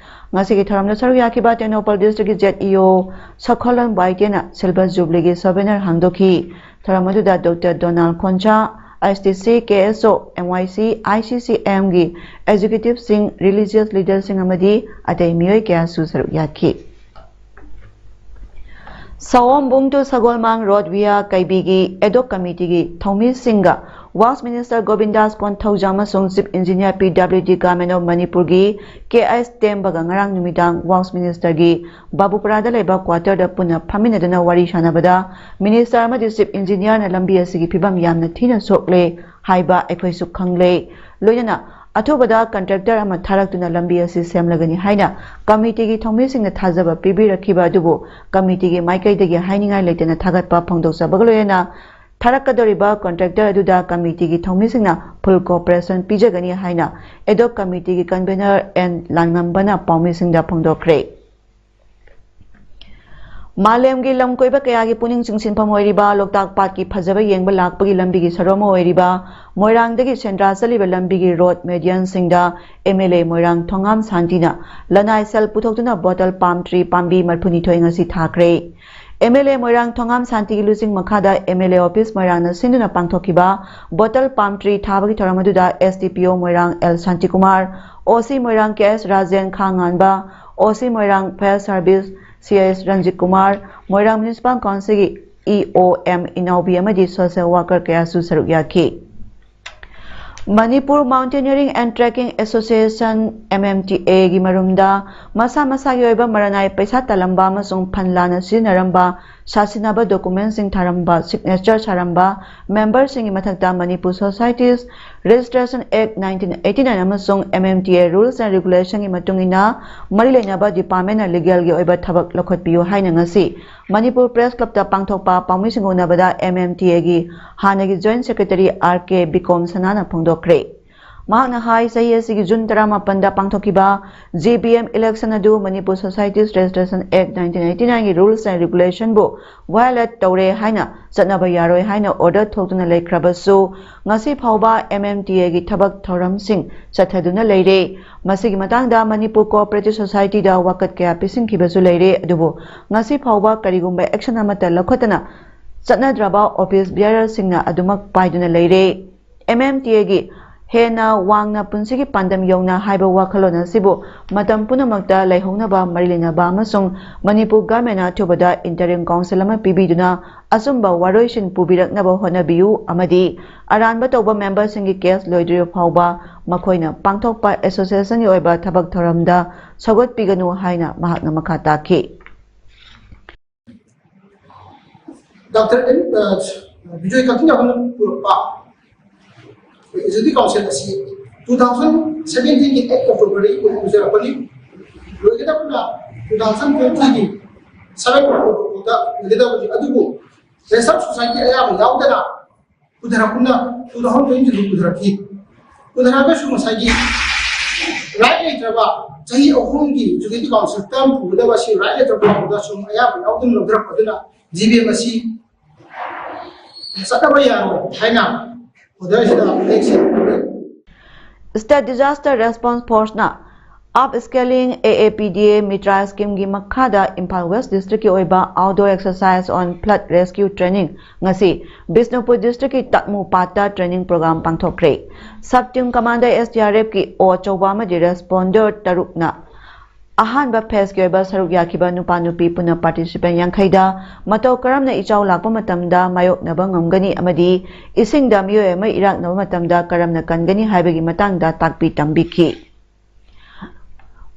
ꯉꯁꯤꯒꯤ ꯊꯧꯔꯝꯗ ꯁꯔꯨꯛ ꯌꯥꯈꯤꯕ ꯇꯦꯡꯅꯧꯄꯜ districtꯀꯤ ZEO ꯁꯈꯣꯂꯝ ꯋꯥꯏꯇꯦꯅ Silver Jubileeꯒꯤ souvenir ꯍꯥꯡꯗꯣꯛꯈꯤ꯫ ꯊꯧꯔꯝ ꯑꯗꯨꯗ Doctor Donald Khonsha, STC, KSO, MYC, ICCMꯒꯤ executiveꯁꯤꯡ, religious leaderꯁꯤꯡ ꯑꯃꯗꯤ ꯑꯇꯩ ꯃꯤꯑꯣꯏ ꯀꯌꯥꯁꯨ ꯁꯔꯨꯛ ꯌꯥꯈꯤ꯫ ꯁꯑꯣꯝꯕꯨꯡ to ꯁꯒꯣꯜꯃꯥꯡ road via ꯀꯩꯕꯤꯒꯤ ad hoc committeeꯒꯤ ꯊꯧꯃꯤꯁꯤꯡꯒ Works Minister ꯒꯣꯕꯤꯟꯗꯥꯁ Konthoujam ꯑꯃꯁꯨꯡ Chief Engineer PWD Government of ꯃꯅꯤꯄꯨꯔꯒꯤ ꯀꯦ.ꯑꯩꯆ ꯇꯦꯝꯕꯒ ꯉꯔꯥꯡ ꯅꯨꯃꯤꯗꯥꯡ Works Ministerꯒꯤ ꯕꯥꯕꯨꯄꯨꯔꯥꯗ ꯂꯩꯕ quarterꯗ ꯄꯨꯟꯅ ꯐꯝꯃꯤꯟꯅꯗꯨꯅ ꯋꯥꯔꯤ ꯁꯥꯟꯅꯕꯗ, Minister ꯑꯃꯗꯤ Chief Engineerꯅ ꯂꯝꯕꯤ ꯑꯁꯤꯒꯤ ꯐꯤꯕꯝ ꯌꯥꯝꯅ ꯊꯤꯅ ꯁꯣꯛꯂꯦ ꯍꯥꯏꯕ ꯑꯩꯈꯣꯏꯁꯨ ꯈꯪꯂꯦ꯫ ꯂꯣꯏꯅꯅ ꯑꯊꯨꯕꯗ contractor ꯑꯃ ꯊꯥꯔꯛꯇꯨꯅ ꯂꯝꯕꯤ ꯑꯁꯤ ꯁꯦꯝꯂꯒꯅꯤ ꯍꯥꯏꯅ committeeꯒꯤ ꯊꯧꯃꯤꯁꯤꯡꯅ ꯊꯥꯖꯕ ꯄꯤꯕꯤꯔꯛꯈꯤꯕ ꯑꯗꯨꯕꯨ committeeꯒꯤ ꯃꯥꯏꯀꯩꯗꯒꯤ ꯍꯥꯏꯅꯤꯡꯉꯥꯏ ꯂꯩꯇꯅ ꯊꯥꯒꯠꯄ ꯐꯣꯡꯗꯣꯛꯆꯕꯒ ꯂꯣꯏꯅꯅ ꯊꯥꯔꯛꯀꯗꯧꯔꯤꯕ ꯀꯣꯟꯇ꯭ꯔꯦꯛꯇꯔ ꯑꯗꯨꯗ ꯀꯃꯤꯇꯤꯒꯤ ꯊꯧꯃꯤꯁꯤꯡꯅ ꯐꯨꯜ ꯀꯣꯑꯣꯄꯔꯦꯁꯟ ꯄꯤꯖꯒꯅꯤ ꯍꯥꯏꯅ ꯑꯦꯗꯣꯛ ꯀꯃꯤꯇꯤꯒꯤ ꯀꯟꯚꯦꯅꯔ ꯑꯦꯟ ꯂꯥꯡꯉꯝꯕꯅ ꯄꯥꯎꯃꯤꯁꯤꯡꯗ ꯐꯣꯡꯗꯣꯛꯈ꯭ꯔꯦ꯫ ꯃꯥꯂꯦꯝꯒꯤ ꯂꯝ ꯀꯣꯏꯕ ꯀꯌꯥꯒꯤ ꯄꯨꯛꯅꯤꯡ ꯆꯤꯡꯁꯤꯟꯐꯝ ꯑꯣꯏꯔꯤꯕ ꯂꯣꯛꯇꯥꯛ ꯄꯥꯠꯀꯤ ꯐꯖꯕ ꯌꯦꯡꯕ ꯂꯥꯛꯄꯒꯤ ꯂꯝꯕꯤꯒꯤ ꯁꯔꯨꯛ ꯑꯃ ꯑꯣꯏꯔꯤꯕ ꯃꯣꯏꯔꯥꯡꯗꯒꯤ ꯁꯦꯟꯗ꯭ꯔꯥ ꯆꯠꯂꯤꯕ ꯂꯝꯕꯤꯒꯤ ꯔꯣꯗ ꯃꯦꯗꯤꯌꯟꯁꯤꯡꯗ ꯑꯦꯝ ꯑꯦꯜ ꯑꯦ ꯃꯣꯏꯔꯥꯡ ꯊꯣꯉꯥꯝ ꯁꯥꯟꯇꯤꯅ ꯂꯅꯥꯏ ꯁꯦꯜ ꯄꯨꯊꯣꯛꯇꯨꯅ ꯕꯣꯇꯜ ꯄꯥꯝ ꯇ꯭ꯔꯤ ꯄꯥꯝꯕꯤ ꯃꯔꯤꯐꯨꯅꯤꯊꯣꯏ ꯉꯁꯤ ꯊꯥꯈ꯭ꯔꯦ꯫ ꯑꯦꯝ ꯑꯦꯜ ꯑꯦ ꯃꯣꯏꯔꯥꯡ ꯊꯣꯉꯥꯝ ꯁꯥꯟꯇꯤꯒꯤ ꯂꯨꯆꯤꯡ ꯃꯈꯥꯗ ꯑꯦꯝ ꯑꯦꯜ ꯑꯦ ꯑꯣꯐꯤꯁ ꯃꯣꯏꯔꯥꯡꯅ ꯁꯤꯟꯗꯨꯅ ꯄꯥꯡꯊꯣꯛꯈꯤꯕ ꯕꯣꯇꯜ ꯄꯥꯝ ꯇ꯭ꯔꯤ ꯊꯥꯕꯒꯤ ꯊꯧꯔꯝ ꯑꯗꯨꯗ ꯑꯦꯁ ꯗꯤ ꯄꯤ ꯑꯣ ꯃꯣꯏꯔꯥꯡ ꯑꯦꯜ ꯁꯥꯟꯇꯤꯀꯨꯃꯥꯔ, ꯑꯣ ꯁꯤ ꯃꯣꯏꯔꯥꯡ ꯀꯦ ꯑꯦꯁ ꯔꯥꯖꯦꯟ, ꯈꯥ ꯉꯥꯟꯕ, ꯑꯣ ꯁꯤ ꯃꯣꯏꯔꯥꯡ ꯐꯥꯌꯔ ꯁꯥꯔꯚꯤꯁ ꯁꯤ ꯑꯦꯁ ꯔꯟꯖꯤꯠ ꯀꯨꯃꯥꯔ, ꯃꯣꯏꯔꯥꯡ ꯃ꯭ꯌꯨꯅꯤꯁꯤꯄꯥꯜ ꯀꯥꯎꯟꯁꯤꯜꯒꯤ ꯏ ꯑꯣ ꯑꯦꯝ ꯏꯅꯥꯎꯕꯤ ꯑꯃꯗꯤ ꯁꯣꯁꯤꯌꯦꯜ ꯋꯥꯔꯀꯔ ꯀꯌꯥꯁꯨ ꯁꯔꯨꯛ ꯌꯥꯈꯤ꯫ Manipur mountaineering and trekking association, M M T ꯑꯦꯒꯤ ꯃꯔꯨꯝꯗ ꯃꯁꯥ ꯃꯁꯥꯒꯤ ꯑꯣꯏꯕ ꯃꯔꯅꯥꯏ ꯄꯩꯁꯥ ꯇꯥꯜꯂꯝꯕ ꯑꯃꯁꯨꯡ ꯐꯟ ꯂꯥꯟꯅ ꯁꯤꯖꯤꯟꯅꯔꯝꯕ, ꯁꯥꯁꯤꯟꯅꯕ ꯗꯣꯀꯨꯃꯦꯟꯁꯤꯡ ꯊꯥꯔꯝꯕ, ꯁꯤꯒꯅꯦꯆꯔ ꯁꯥꯔꯝꯕ ꯃꯦꯝꯕꯔꯁꯤꯡꯒꯤ ꯃꯊꯛꯇ Manipur societies registration act nineteen eighty nine ꯑꯃꯁꯨꯡ M M T A rules and ꯔꯤꯒꯨꯂꯦꯁꯟꯒꯤ ꯃꯇꯨꯡ ꯏꯟꯅ ꯃꯔꯤ ꯂꯩꯅꯕ ꯗꯤꯄꯥꯔꯠꯃꯦꯟꯅ ꯂꯤꯒꯦꯜꯒꯤ ꯑꯣꯏꯕ ꯊꯕꯛ ꯂꯧꯈꯠꯄꯤꯌꯨ ꯍꯥꯏꯅ ꯉꯁꯤ ꯃꯅꯤꯄꯨꯔ ꯄ꯭ꯔꯦꯁ ꯀ꯭ꯂꯕꯇ ꯄꯥꯡꯊꯣꯛꯄ ꯄꯥꯎꯃꯤꯁꯤꯡꯒ ꯎꯅꯕꯗ ꯑꯦꯝ ꯑꯦꯝ ꯇꯤ ꯑꯦꯒꯤ ꯍꯥꯟꯅꯒꯤ ꯖꯣꯏꯟꯠ ꯁꯦꯀ꯭ꯔꯦꯇꯔꯤ ꯑꯥꯔ ꯀꯦ ꯕꯤꯀꯣꯝ ꯁꯅꯥꯅ ꯐꯣꯡꯗꯣꯛꯈ꯭ꯔꯦ꯫ ꯃꯍꯥꯛꯅ ꯍꯥꯏ, ꯆꯍꯤ ꯑꯁꯤꯒꯤ ꯖꯨꯟ ꯇꯔꯥꯃꯥꯄꯟꯗ ꯄꯥꯡꯊꯣꯛꯈꯤꯕ ꯖꯤ ꯕꯤ ꯑꯦꯝ ꯏꯂꯦꯛꯁꯟ ꯑꯗꯨ Manipur societies registration act nineteen eighty ꯅꯥꯏꯟꯒꯤ ꯔꯨꯜꯁ ꯑꯦꯟ ꯔꯤꯒꯨꯂꯦꯁꯟꯕꯨ ꯚꯥꯌꯣꯂꯦꯠ ꯇꯧꯔꯦ ꯍꯥꯏꯅ ꯆꯠꯅꯕ ꯌꯥꯔꯣꯏ ꯍꯥꯏꯅ ꯑꯣꯔꯗꯔ ꯊꯣꯛꯇꯨꯅ ꯂꯩꯈ꯭ꯔꯕꯁꯨ, ꯉꯁꯤ ꯐꯥꯎꯕ ꯑꯦꯝ ꯑꯦꯝ ꯇꯤ ꯑꯦꯒꯤ ꯊꯕꯛ ꯊꯧꯔꯝꯁꯤꯡ ꯆꯠꯊꯗꯨꯅ ꯂꯩꯔꯦ꯫ ꯃꯁꯤꯒꯤ ꯃꯇꯥꯡꯗ ꯃꯅꯤꯄꯨꯔ ꯀꯣꯑꯣꯄꯔꯦꯇꯤꯚ ꯁꯣꯁꯥꯏꯇꯤꯗ ꯋꯥꯀꯠ ꯀꯌꯥ ꯄꯤꯁꯤꯟꯈꯤꯕꯁꯨ ꯂꯩꯔꯦ, ꯑꯗꯨꯕꯨ ꯉꯁꯤ ꯐꯥꯎꯕ ꯀꯔꯤꯒꯨꯝꯕ ꯑꯦꯛꯁꯟ ꯑꯃꯠꯇ ꯂꯧꯈꯠꯇꯅ ꯆꯠꯅꯗ꯭ꯔꯕ ꯑꯣꯐꯤꯁ ꯕꯤꯌꯥꯔꯔꯁꯤꯡꯅ ꯑꯗꯨꯃꯛ ꯄꯥꯏꯗꯨꯅ ꯂꯩꯔꯦ꯫ ꯑꯦꯝ ꯑꯦꯝ ꯇꯤ ꯑꯦꯒꯤ ꯍꯦꯟꯅ ꯋꯥꯡꯅ ꯄꯨꯟꯁꯤꯒꯤ ꯄꯥꯟꯗꯝ ꯌꯧꯅ ꯍꯥꯏꯕ ꯋꯥꯈꯜꯂꯣꯟ ꯑꯁꯤꯕꯨ ꯃꯇꯝ ꯄꯨꯝꯅꯃꯛꯇ ꯂꯩꯍꯧꯅꯕ ꯃꯔꯤ ꯂꯩꯅꯕ ꯑꯃꯁꯨꯡ ꯃꯅꯤꯄꯨꯔ ꯒꯚꯔꯟꯃꯦꯟꯅ ꯑꯊꯨꯕꯗ ꯏꯟꯇꯔꯤꯝ ꯀꯥꯎꯟꯁꯤꯜ ꯑꯃ ꯄꯤꯕꯤꯗꯨꯅ ꯑꯆꯨꯝꯕ ꯋꯥꯔꯣꯏꯁꯤꯟ ꯄꯨꯕꯤꯔꯛꯅꯕ ꯍꯣꯠꯅꯕꯤꯌꯨ ꯑꯃꯗꯤ ꯑꯔꯥꯟꯕ ꯇꯧꯕ ꯃꯦꯝꯕꯔꯁꯤꯡꯒꯤ ꯀꯦꯁ ꯂꯣꯏꯗ꯭ꯔꯤꯕ ꯐꯥꯎꯕ ꯃꯈꯣꯏꯅ ꯄꯥꯡꯊꯣꯛꯄ ꯑꯦꯁꯣꯁꯤꯌꯦꯁꯟꯒꯤ ꯑꯣꯏꯕ ꯊꯕꯛ ꯊꯧꯔꯝꯗ ꯁꯧꯒꯠꯄꯤꯒꯅꯨ ꯍꯥꯏꯅ ꯃꯍꯥꯛꯅ ꯃꯈꯥ ꯇꯥꯈꯤ꯫ ꯗꯥꯛꯇꯔ ꯑꯦꯟ, ꯑ, ꯕꯤꯖꯣꯏ ꯀꯛꯆꯤꯡ ꯌꯥꯝꯅ ꯄꯨꯔꯛꯄ ꯑꯦꯛꯖꯤꯀ꯭ꯌꯨꯇꯤꯚ ꯀꯥꯎꯟꯁꯤꯜ ꯑꯁꯤ ꯇꯨ ꯊꯥꯎꯖꯟ ꯁꯚꯦꯟꯇꯤꯟꯒꯤ ꯑꯩꯠ ꯑꯣꯛꯇꯣꯕꯔꯗꯒꯤ ꯄꯨꯟꯅ ꯍꯧꯖꯔꯛꯄꯅꯤ꯫ ꯂꯣꯏꯒꯗꯕꯅ ꯇꯨ ꯊꯥꯎꯖꯟ ꯇ꯭ꯋꯦꯟꯇꯤꯒꯤ ꯁꯚꯦꯟ ꯑꯣꯛꯇꯣꯕꯔ ꯐꯥꯎꯗ ꯂꯣꯏꯒꯗꯕꯅꯤ꯫ ꯑꯗꯨꯕꯨ ꯔꯦꯁ ꯑꯣꯐ ꯁꯣꯁꯥꯏꯇꯤ ꯑꯌꯥꯕ ꯌꯥꯎꯗꯅ ꯄꯨꯊꯔꯛꯄꯅ ꯇꯨ ꯊꯥꯎꯖꯟ ꯇ꯭ꯋꯦꯟꯇꯤ ꯇꯨ ꯄꯨꯊꯔꯛꯈꯤ꯫ ꯄꯨꯊꯔꯛꯑꯒꯁꯨ ꯉꯁꯥꯏꯒꯤ ꯔꯥꯏꯠ ꯂꯩꯇ꯭ꯔꯕ ꯆꯍꯤ ꯑꯍꯨꯝꯒꯤ ꯏꯖꯨꯀꯦꯇꯤꯚ ꯀꯥꯎꯟꯁꯤꯜ ꯇꯔꯝ ꯄꯨꯒꯗꯕ ꯑꯁꯤ ꯔꯥꯏꯠ ꯂꯩꯇ꯭ꯔꯕ ꯐꯥꯎꯕꯗ ꯁꯨꯝ ꯑꯌꯥꯕ ꯌꯥꯎꯗꯅ ꯂꯧꯊꯔꯛꯄ ꯑꯗꯨꯅ ꯖꯤ ꯕꯤ ꯑꯦꯝ ꯑꯁꯤ ꯆꯠꯅꯕ ꯌꯥꯔꯣꯏ ꯍꯥꯏꯅ ꯑꯣꯔꯗꯔꯁꯤꯗ ꯃꯌꯦꯛ ꯁꯦꯡꯅ ꯎꯠꯂꯦ꯫ State Disaster Response Forceꯅ Up Scaling A A P D A Mitra Schemeꯒꯤ ꯃꯈꯥꯗ ꯏꯝꯐꯥꯜ West Districtꯀꯤ ꯑꯣꯏꯕ Outdoor Exercise on Flood Rescue Training ꯉꯁꯤ ꯕꯤꯁꯅꯨꯄꯨꯔ Districtꯀꯤ ꯇꯠꯃꯨ ꯄꯥꯠꯇ training program ꯄꯥꯡꯊꯣꯛꯈ꯭ꯔꯦ꯫ Sub Team Commander S D R Fꯀꯤ ꯑꯣ ꯑꯆꯧꯕ ꯑꯃꯗꯤ responder ꯇꯔꯨꯛꯅ ꯑꯍꯥꯟꯕ phaseꯀꯤ ꯑꯣꯏꯕ ꯁꯔꯨꯛ ꯌꯥꯈꯤꯕ ꯅꯨꯄꯥ ꯅꯨꯄꯤ ꯄꯨꯟꯅ participant ꯌꯥꯡꯈꯩꯗ ꯃꯇꯧ ꯀꯔꯝꯅ ꯏꯆꯥꯎ ꯂꯥꯛꯄ ꯃꯇꯝꯗ ꯃꯥꯌꯣꯛꯅꯕ ꯉꯝꯒꯅꯤ ꯑꯃꯗꯤ ꯏꯁꯤꯡꯗ ꯃꯤꯑꯣꯏ ꯑꯃ ꯏꯔꯥꯛꯅꯕ ꯃꯇꯝꯗ ꯀꯔꯝꯅ ꯀꯟꯒꯅꯤ ꯍꯥꯏꯕꯒꯤ ꯃꯇꯥꯡꯗ ꯇꯥꯛꯄꯤ ꯇꯝꯕꯤꯈꯤ꯫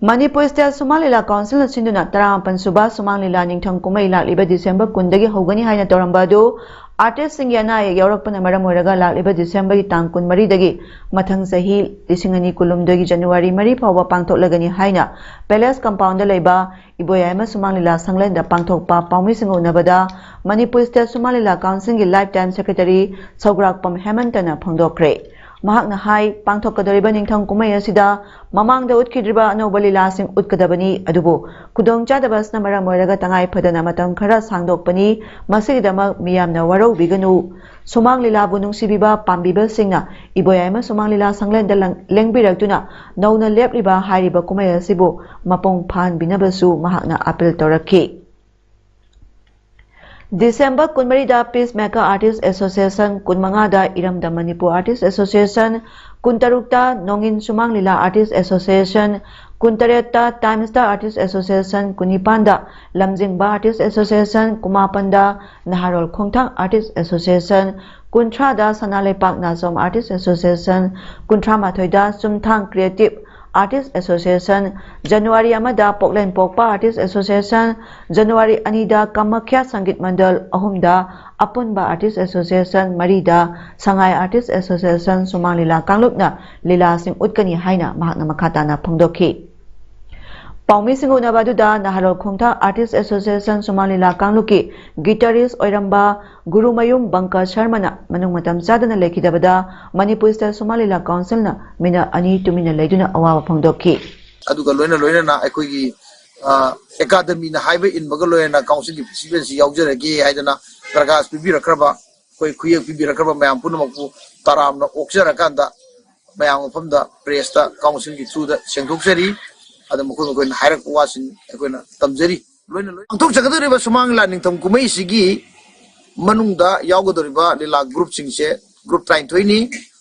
ꯃꯅꯤꯄꯨꯔ State ꯁꯨꯃꯥꯡ ꯂꯤꯂꯥ Councilꯅ ꯁꯤꯟꯗꯨꯅ ꯇꯔꯥꯃꯥꯄꯟ ꯁꯨꯕ ꯁꯨꯃꯥꯡ ꯂꯤꯂꯥ ꯅꯤꯡꯊꯧ ꯀꯨꯝꯍꯩ ꯂꯥꯛꯂꯤꯕ December ꯀꯨꯟꯗꯒꯤ ꯍꯧꯒꯅꯤ ꯍꯥꯏꯅ ꯇꯧꯔꯝꯕ ꯑꯗꯨ artistꯁꯤꯡꯒꯤ ꯑꯅꯥ ꯑꯌꯦꯛ ꯌꯥꯎꯔꯛꯄꯅ ꯃꯔꯝ ꯑꯣꯏꯔꯒ ꯂꯥꯛꯂꯤꯕ Decemberꯒꯤ ꯇꯥꯡ ꯀꯨꯟꯃꯔꯤꯗꯒꯤ ꯃꯊꯪ ꯆꯍꯤ ꯂꯤꯁꯤꯡ ꯑꯅꯤ ꯀꯨꯟꯍꯨꯝꯗꯣꯏꯒꯤ January ꯃꯔꯤ ꯐꯥꯎꯕ ꯄꯥꯡꯊꯣꯛꯂꯒꯅꯤ ꯍꯥꯏꯅ Palace Compoundꯗ ꯂꯩꯕ ꯏꯕꯣꯌꯥꯏꯃ ꯁꯨꯃꯥꯡ ꯂꯤꯂꯥ ꯁꯪꯂꯦꯟꯗ ꯄꯥꯡꯊꯣꯛꯄ ꯄꯥꯎꯃꯤꯁꯤꯡꯒ ꯎꯅꯕꯗ ꯃꯅꯤꯄꯨꯔ State ꯁꯨꯃꯥꯡ ꯂꯤꯂꯥ Councilꯒꯤ Lifetime Secretary ꯁꯧꯒ꯭ꯔꯥꯛꯄꯝ ꯍꯦꯃꯟꯇꯅ ꯐꯣꯡꯗꯣꯛꯈ꯭ꯔꯦ꯫ ꯃꯍꯥꯛꯅ ꯍꯥꯏ, ꯄꯥꯡꯊꯣꯛꯀꯗꯧꯔꯤꯕ ꯅꯤꯡꯊꯧ ꯀꯨꯝꯍꯩ ꯑꯁꯤꯗ ꯃꯃꯥꯡꯗ ꯎꯠꯈꯤꯗ꯭ꯔꯤꯕ ꯑꯅꯧꯕ ꯂꯤꯂꯥꯁꯤꯡ ꯎꯠꯀꯗꯕꯅꯤ, ꯑꯗꯨꯕꯨ ꯈꯨꯗꯣꯡꯆꯥꯗꯕ ꯑꯁꯤꯅ ꯃꯔꯝ ꯑꯣꯏꯔꯒ ꯇꯉꯥꯏ ꯐꯗꯅ ꯃꯇꯝ ꯈꯔ ꯁꯥꯡꯗꯣꯛꯄꯅꯤ꯫ ꯃꯁꯤꯒꯤꯗꯃꯛ ꯃꯤꯌꯥꯝꯅ ꯋꯥꯔꯧꯕꯤꯒꯅꯨ꯫ ꯁꯨꯃꯥꯡ ꯂꯤꯂꯥꯕꯨ ꯅꯨꯡꯁꯤꯕꯤꯕ ꯄꯥꯝꯕꯤꯕꯁꯤꯡꯅ ꯏꯕꯣꯌꯥꯏꯃ ꯁꯨꯃꯥꯡ ꯂꯤꯂꯥ ꯁꯪꯂꯦꯟꯗ ꯂꯪ-, ꯂꯦꯡꯕꯤꯔꯛꯇꯨꯅ ꯅꯧꯅ ꯂꯦꯞꯂꯤꯕ ꯍꯥꯏꯔꯤꯕ ꯀꯨꯝꯍꯩ ꯑꯁꯤꯕꯨ ꯃꯄꯨꯡ ꯐꯥꯍꯟꯕꯤꯅꯕꯁꯨ ꯃꯍꯥꯛꯅ appeal ꯇꯧꯔꯛꯈꯤ꯫ December ꯀꯨꯟꯃꯔꯤꯗ Peacemaker Artist Association, ꯀꯨꯟꯃꯉꯥꯗ ꯏꯔꯝꯗꯝ ꯃꯅꯤꯄꯨꯔ Artist Association, ꯀꯨꯟꯇꯔꯨꯛꯇ ꯅꯣꯡꯏꯟ ꯁꯨꯃꯥꯡ ꯂꯤꯂꯥ Artist Association, ꯀꯨꯟꯇꯔꯦꯠꯇ Time Star Artist Association, ꯀꯨꯟꯅꯤꯄꯥꯟꯗ ꯂꯝꯖꯤꯡꯕ Artist Association, ꯀꯨꯟꯃꯥꯄꯟꯗ ꯅꯍꯥꯔꯣꯜ ꯈꯣꯡꯊꯥꯡ Artist Association, ꯀꯨꯟꯊ꯭ꯔꯥꯗ ꯁꯅꯥ ꯂꯩꯄꯥꯛ ꯅꯥꯆꯣꯝ Artist Association, ꯀꯨꯟꯊ꯭ꯔꯥ ꯃꯥꯊꯣꯏꯗ ꯆꯨꯝꯊꯥꯡ Creative Artist Association, January ꯑꯃꯗ ꯄꯣꯛꯂꯦꯟ ꯄꯣꯛꯄ Artist Association, January ꯑꯅꯤꯗ ꯀꯃꯈ꯭ꯌꯥ ꯁꯪꯒꯤꯠ ꯃꯟꯗꯜ, ꯑꯍꯨꯝꯗ ꯑꯄꯨꯟꯕ Artist Association, ꯃꯔꯤꯗ ꯁꯉꯥꯏ Artist Association ꯁꯨꯃꯥꯡ ꯂꯤꯂꯥ ꯀꯥꯡꯂꯨꯞꯅ ꯂꯤꯂꯥꯁꯤꯡ ꯎꯠꯀꯅꯤ ꯍꯥꯏꯅ ꯃꯍꯥꯛꯅ ꯃꯈꯥ ꯇꯥꯅ ꯐꯣꯡꯗꯣꯛꯈꯤ꯫ ꯄꯥꯎꯃꯤꯁꯤꯡꯒ ꯎꯅꯕ ꯑꯗꯨꯗ ꯅꯍꯥꯔꯣꯜ ꯈꯣꯡꯊꯥꯡ Artist Association ꯁꯨꯃꯥꯡ ꯂꯤꯂꯥ ꯀꯥꯡꯂꯨꯞꯀꯤ guitarist ꯑꯣꯏꯔꯝꯕ ꯒꯨꯔꯨꯃꯌꯨꯝ ꯕꯪꯀ ꯁꯔꯃꯅ ꯃꯅꯨꯡ ꯃꯇꯝ ꯆꯥꯗꯅ ꯂꯩꯈꯤꯗꯕꯗ ꯃꯅꯤꯄꯨꯔ State ꯁꯨꯃꯥꯡ ꯂꯤꯂꯥ ꯀꯥꯎꯟꯁꯤꯜꯅ ꯃꯤꯅꯠ ꯑꯅꯤ ꯇꯨꯃꯤꯟꯅ ꯂꯩꯗꯨꯅ ꯑꯋꯥꯕ ꯐꯣꯡꯗꯣꯛꯈꯤ꯫ ꯑꯗꯨꯒ ꯂꯣꯏꯅ ꯂꯣꯏꯅꯅ ꯑꯩꯈꯣꯏꯒꯤ, ꯑ, ꯑꯦꯀꯥꯗꯃꯤꯅ ꯍꯥꯏꯕ ꯏꯟꯕꯒ ꯂꯣꯏꯅꯅ ꯀꯥꯎꯟꯁꯤꯜꯒꯤ ꯐꯦꯁꯇꯤꯚꯦꯜꯁꯤ ꯌꯥꯎꯖꯔꯒꯦ ꯍꯥꯏꯗꯅ ꯄ꯭ꯔꯀꯥꯁ ꯄꯤꯕꯤꯔꯛꯈ꯭ꯔꯕ, ꯑꯩꯈꯣꯏ ꯈꯨꯌꯦꯛ ꯄꯤꯕꯤꯔꯛꯈ꯭ꯔꯕ ꯃꯌꯥꯝ ꯄꯨꯝꯅꯃꯛꯄꯨ ꯇꯔꯥꯝꯅ ꯑꯣꯛꯆꯔꯀꯥꯟꯗ ꯃꯌꯥꯝ ꯃꯐꯝꯗ ꯄ꯭ꯔꯦꯁꯇ ꯀꯥꯎꯟꯁꯤꯜꯒꯤ ꯊ꯭ꯔꯨꯗ ꯁꯦꯡꯗꯣꯛꯆꯔꯤ꯫ ꯑꯗ ꯃꯈꯣꯏ ꯃꯈꯣꯏꯅ ꯍꯥꯏꯔꯛꯄ ꯋꯥꯁꯤꯡ ꯑꯩꯈꯣꯏꯅ ꯇꯝꯖꯔꯤ꯫ ꯂꯣꯏꯅ ꯂꯣꯏꯅ ꯄꯥꯡꯊꯣꯛꯆꯒꯗꯧꯔꯤꯕ ꯁꯨꯃꯥꯡ ꯂꯤꯂꯥ ꯅꯤꯡꯊꯧ ꯀꯨꯝꯍꯩꯁꯤꯒꯤ ꯃꯅꯨꯡꯗ ꯌꯥꯎꯒꯗꯧꯔꯤꯕ ꯂꯤꯂꯥ ꯒ꯭ꯔꯨꯞꯁꯤꯡꯁꯦ ꯒ꯭ꯔꯨꯞ ꯇꯔꯥꯅꯤꯊꯣꯏꯅꯤ꯫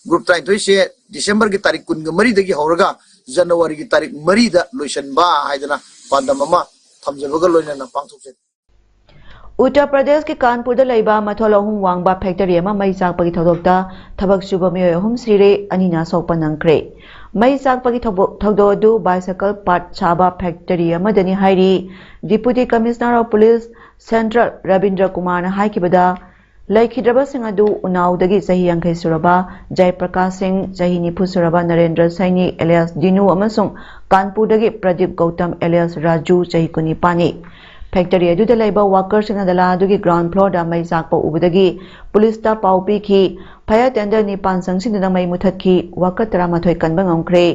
ꯒ꯭ꯔꯨꯞ ꯇꯔꯥꯅꯤꯊꯣꯏꯁꯦ ꯗꯤꯁꯦꯝꯕꯔꯒꯤ ꯇꯥꯔꯤꯛ ꯀꯨꯟꯒ ꯃꯔꯤꯗꯒꯤ ꯍꯧꯔꯒ ꯖꯅꯋꯥꯔꯤꯒꯤ ꯇꯥꯔꯤꯛ ꯃꯔꯤꯗ ꯂꯣꯏꯁꯤꯟꯕ ꯍꯥꯏꯗꯅ ꯄꯥꯟꯗꯝ ꯑꯃ ꯊꯝꯖꯕꯒ ꯂꯣꯏꯅꯅ ꯄꯥꯡꯊꯣꯛꯆꯔꯤ꯫ ꯎꯠꯇꯔ ꯄ꯭ꯔꯗꯦꯁꯀꯤ ꯀꯥꯟꯄꯨꯔꯗ ꯂꯩꯕ ꯃꯊꯣꯜ ꯑꯍꯨꯝ ꯋꯥꯡꯕ ꯐꯦꯛꯇꯔꯤ ꯑꯃ ꯃꯩ ꯆꯥꯛꯄꯒꯤ ꯊꯧꯗꯣꯛꯇ ꯊꯕꯛ ꯁꯨꯕ ꯃꯤꯑꯣꯏ ꯑꯍꯨꯝ ꯁꯤꯔꯦ, ꯑꯅꯤꯅ ꯑꯁꯣꯛꯄ ꯅꯪꯈ꯭ꯔꯦ꯫ ꯃꯩ ꯆꯥꯛꯄꯒꯤ ꯊꯧꯕ-, ꯊꯧꯗꯣꯛ ꯑꯗꯨ bicycle part ꯁꯥꯕ ꯐꯦꯛꯇꯔꯤ ꯑꯃꯗꯅꯤ ꯍꯥꯏꯔꯤ꯫ Deputy Commissioner of Police Central Rabindra ꯀꯨꯃꯥꯔꯅ ꯍꯥꯏꯈꯤꯕꯗ, ꯂꯩꯈꯤꯗ꯭ꯔꯕꯁꯤꯡ ꯑꯗꯨ ꯎꯅꯥꯎꯗꯒꯤ ꯆꯍꯤ ꯌꯥꯡꯈꯩ ꯁꯨꯔꯕ ꯖꯌꯄ꯭ꯔꯀꯥꯁ ꯁꯤꯡ, ꯆꯍꯤ ꯅꯤꯐꯨ ꯁꯨꯔꯕ ꯅꯔꯦꯟꯗ꯭ꯔ ꯁꯩꯅꯤ alias ꯗꯤꯅꯨ ꯑꯃꯁꯨꯡ ꯀꯥꯟꯄꯨꯔꯗꯒꯤ ꯄ꯭ꯔꯗꯤꯞ ꯒꯧꯇꯝ alias ꯔꯥꯖꯨ, ꯆꯍꯤ ꯀꯨꯟꯅꯤꯄꯥꯟꯅꯤ꯫ ꯐꯦꯛꯇꯔꯤ ꯑꯗꯨꯗ ꯂꯩꯕ ꯋꯥꯀꯔꯁꯤꯡꯅ ꯗꯂꯥ ꯑꯗꯨꯒꯤ ground floorꯗ ꯃꯩ ꯆꯥꯛꯄ ꯎꯕꯗꯒꯤ ꯄꯨꯂꯤꯁꯇ ꯄꯥꯎ ꯄꯤꯈꯤ꯫ Fire tender ꯅꯤꯄꯥꯟ ꯆꯪꯁꯤꯟꯗꯨꯅ ꯃꯩ ꯃꯨꯊꯠꯈꯤ꯫ ꯋꯥꯀꯔ ꯇꯔꯥꯃꯥꯊꯣꯏ ꯀꯟꯕ ꯉꯝꯈ꯭ꯔꯦ꯫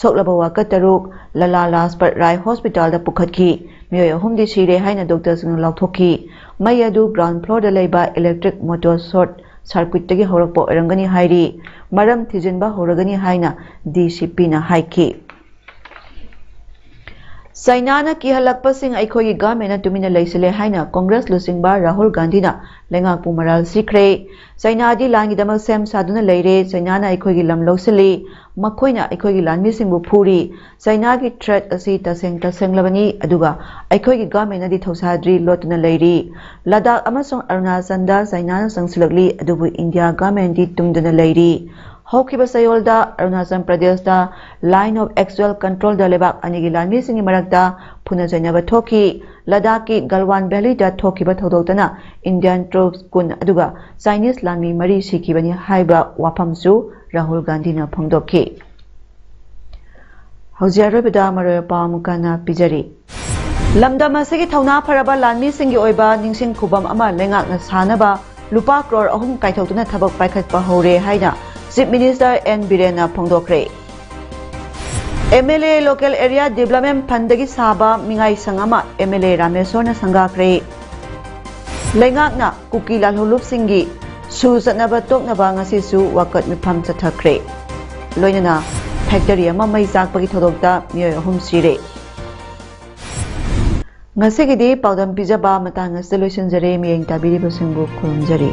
ꯁꯣꯛꯂꯕ ꯋꯥꯀꯔ ꯇꯔꯨꯛ ꯂꯂꯥ ꯂꯥꯖꯄꯠ ꯔꯥꯏ ꯍꯣꯁꯄꯤꯇꯥꯜꯗ ꯄꯨꯈꯠꯈꯤ꯫ ꯃꯤꯑꯣꯏ ꯑꯍꯨꯝꯗꯤ ꯁꯤꯔꯦ ꯍꯥꯏꯅ ꯗꯣꯛꯇꯔꯁꯤꯡꯅ ꯂꯥꯎꯊꯣꯛꯈꯤ꯫ ꯃꯩ ꯑꯗꯨ ground floorꯗ ꯂꯩꯕ electric motor short circuitꯇꯒꯤ ꯍꯧꯔꯛꯄ ꯑꯣꯏꯔꯝꯒꯅꯤ ꯍꯥꯏꯔꯤ꯫ ꯃꯔꯝ ꯊꯤꯖꯤꯟꯕ ꯍꯧꯔꯒꯅꯤ ꯍꯥꯏꯅ DCPꯅ ꯍꯥꯏꯈꯤ꯫ ꯆꯩꯅꯥꯅ ꯀꯤꯍꯜꯂꯛꯄꯁꯤꯡ ꯑꯩꯈꯣꯏꯒꯤ governmentꯅ ꯇꯨꯃꯤꯟꯅ ꯂꯩꯁꯤꯜꯂꯦ ꯍꯥꯏꯅ ꯀꯣꯡꯒ꯭ꯔꯦꯁ ꯂꯨꯆꯤꯡꯕ ꯔꯥꯍꯨꯜ ꯒꯥꯟꯙꯤꯅ ꯂꯩꯉꯥꯛꯄꯨ ꯃꯔꯥꯜ ꯁꯤꯈ꯭ꯔꯦ꯫ ꯆꯩꯅꯥꯗꯤ ꯂꯥꯟꯒꯤꯗꯃꯛ ꯁꯦꯝ ꯁꯥꯗꯨꯅ ꯂꯩꯔꯦ꯫ ꯆꯩꯅꯥꯅ ꯑꯩꯈꯣꯏꯒꯤ ꯂꯝ ꯂꯧꯁꯤꯜꯂꯤ꯫ ꯃꯈꯣꯏꯅ ꯑꯩꯈꯣꯏꯒꯤ ꯂꯥꯟꯃꯤꯁꯤꯡꯕꯨ ꯐꯨꯔꯤ꯫ ꯆꯩꯅꯥꯒꯤ threat ꯑꯁꯤ ꯇꯁꯦꯡ ꯇꯁꯦꯡꯂꯕꯅꯤ, ꯑꯗꯨꯒ ꯑꯩꯈꯣꯏꯒꯤ governmentꯅꯗꯤ ꯊꯧꯁꯥꯗ꯭ꯔꯤ, ꯂꯣꯠꯇꯨꯅ ꯂꯩꯔꯤ꯫ ꯂꯗꯥꯈ ꯑꯃꯁꯨꯡ ꯑꯔꯨꯅꯥꯆꯜꯗ ꯆꯩꯅꯥꯅ ꯆꯪꯁꯤꯜꯂꯛꯂꯤ, ꯑꯗꯨꯕꯨ ꯏꯟꯗꯤꯌꯥ governmentꯗꯤ ꯇꯨꯝꯗꯨꯅ ꯂꯩꯔꯤ꯫ ꯍꯧꯈꯤꯕ ꯆꯌꯣꯜꯗ ꯑꯔꯨꯅꯥꯆꯜ ꯄ꯭ꯔꯗꯦꯁꯇ Line of Actual Controlꯗ ꯂꯩꯕꯥꯛ ꯑꯅꯤꯒꯤ ꯂꯥꯟꯃꯤꯁꯤꯡꯒꯤ ꯃꯔꯛꯇ ꯐꯨꯅ ꯆꯩꯅꯕ ꯊꯣꯛꯈꯤ꯫ ꯂꯗꯥꯈꯀꯤ ꯒꯜꯋꯥꯟ valleyꯗ ꯊꯣꯛꯈꯤꯕ ꯊꯧꯗꯣꯛꯇꯅ Indian troops ꯀꯨꯟ ꯑꯗꯨꯒ Chinese ꯂꯥꯟꯃꯤ ꯃꯔꯤ ꯁꯤꯈꯤꯕꯅꯤ ꯍꯥꯏꯕ ꯋꯥꯐꯝꯁꯨ ꯔꯥꯍꯨꯜ ꯒꯥꯟꯙꯤꯅ ꯐꯣꯡꯗꯣꯛꯈꯤ꯫ ꯍꯧꯖꯤꯛ ꯑꯔꯣꯏꯕꯗ ꯃꯔꯨꯑꯣꯏꯕ ꯄꯥꯎ ꯑꯃꯨꯛꯀ ꯍꯟꯅ ꯄꯤꯖꯔꯤ꯫ ꯂꯝꯗꯝ ꯑꯁꯤꯒꯤ ꯊꯧꯅꯥ ꯐꯔꯕ ꯂꯥꯟꯃꯤꯁꯤꯡꯒꯤ ꯑꯣꯏꯕ ꯅꯤꯡꯁꯤꯡ ꯈꯨꯕꯝ ꯑꯃ ꯂꯩꯉꯥꯛꯅ ꯁꯥꯅꯕ ꯂꯨꯄꯥ ꯀ꯭ꯔꯣꯔ ꯑꯍꯨꯝ ꯀꯥꯏꯊꯣꯛꯇꯨꯅ ꯊꯕꯛ ꯄꯥꯏꯈꯠꯄ ꯍꯧꯔꯦ ꯍꯥꯏꯅ Chief Minister N ꯕꯤꯔꯦꯟꯅ ꯐꯣꯡꯗꯣꯛꯈ꯭ꯔꯦ꯫ MLA Local Area Development Fundꯗꯒꯤ ꯁꯥꯕ ꯃꯤꯉꯥꯏ ꯁꯪ ꯑꯃ MLA ꯔꯥꯃꯦꯁꯣꯔꯅ ꯁꯪꯒꯥꯈ꯭ꯔꯦ꯫ ꯂꯩꯉꯥꯛꯅ ꯀꯨꯀꯤ ꯂꯥꯜꯍꯧꯂꯨꯞꯁꯤꯡꯒꯤ ꯁꯨ ꯆꯠꯅꯕ ꯇꯣꯛꯅꯕ ꯉꯁꯤꯁꯨ ꯋꯥꯀꯠ ꯃꯤꯐꯝ ꯆꯠꯊꯈ꯭ꯔꯦ꯫ ꯂꯣꯏꯅꯅ factory ꯑꯃ ꯃꯩ ꯆꯥꯛꯄꯒꯤ ꯊꯧꯗꯣꯛꯇ ꯃꯤꯑꯣꯏ ꯑꯍꯨꯝ ꯁꯤꯔꯦ꯫ ꯉꯁꯤꯒꯤꯗꯤ ꯄꯥꯎꯗꯝ ꯄꯤꯖꯕ ꯃꯇꯥꯡ ꯑꯁꯤꯗ ꯂꯣꯏꯁꯤꯟꯖꯔꯦ꯫ ꯃꯤꯠꯌꯦꯡ ꯇꯥꯕꯤꯔꯤꯕꯁꯤꯡꯕꯨ ꯈꯨꯔꯨꯝꯖꯔꯤ꯫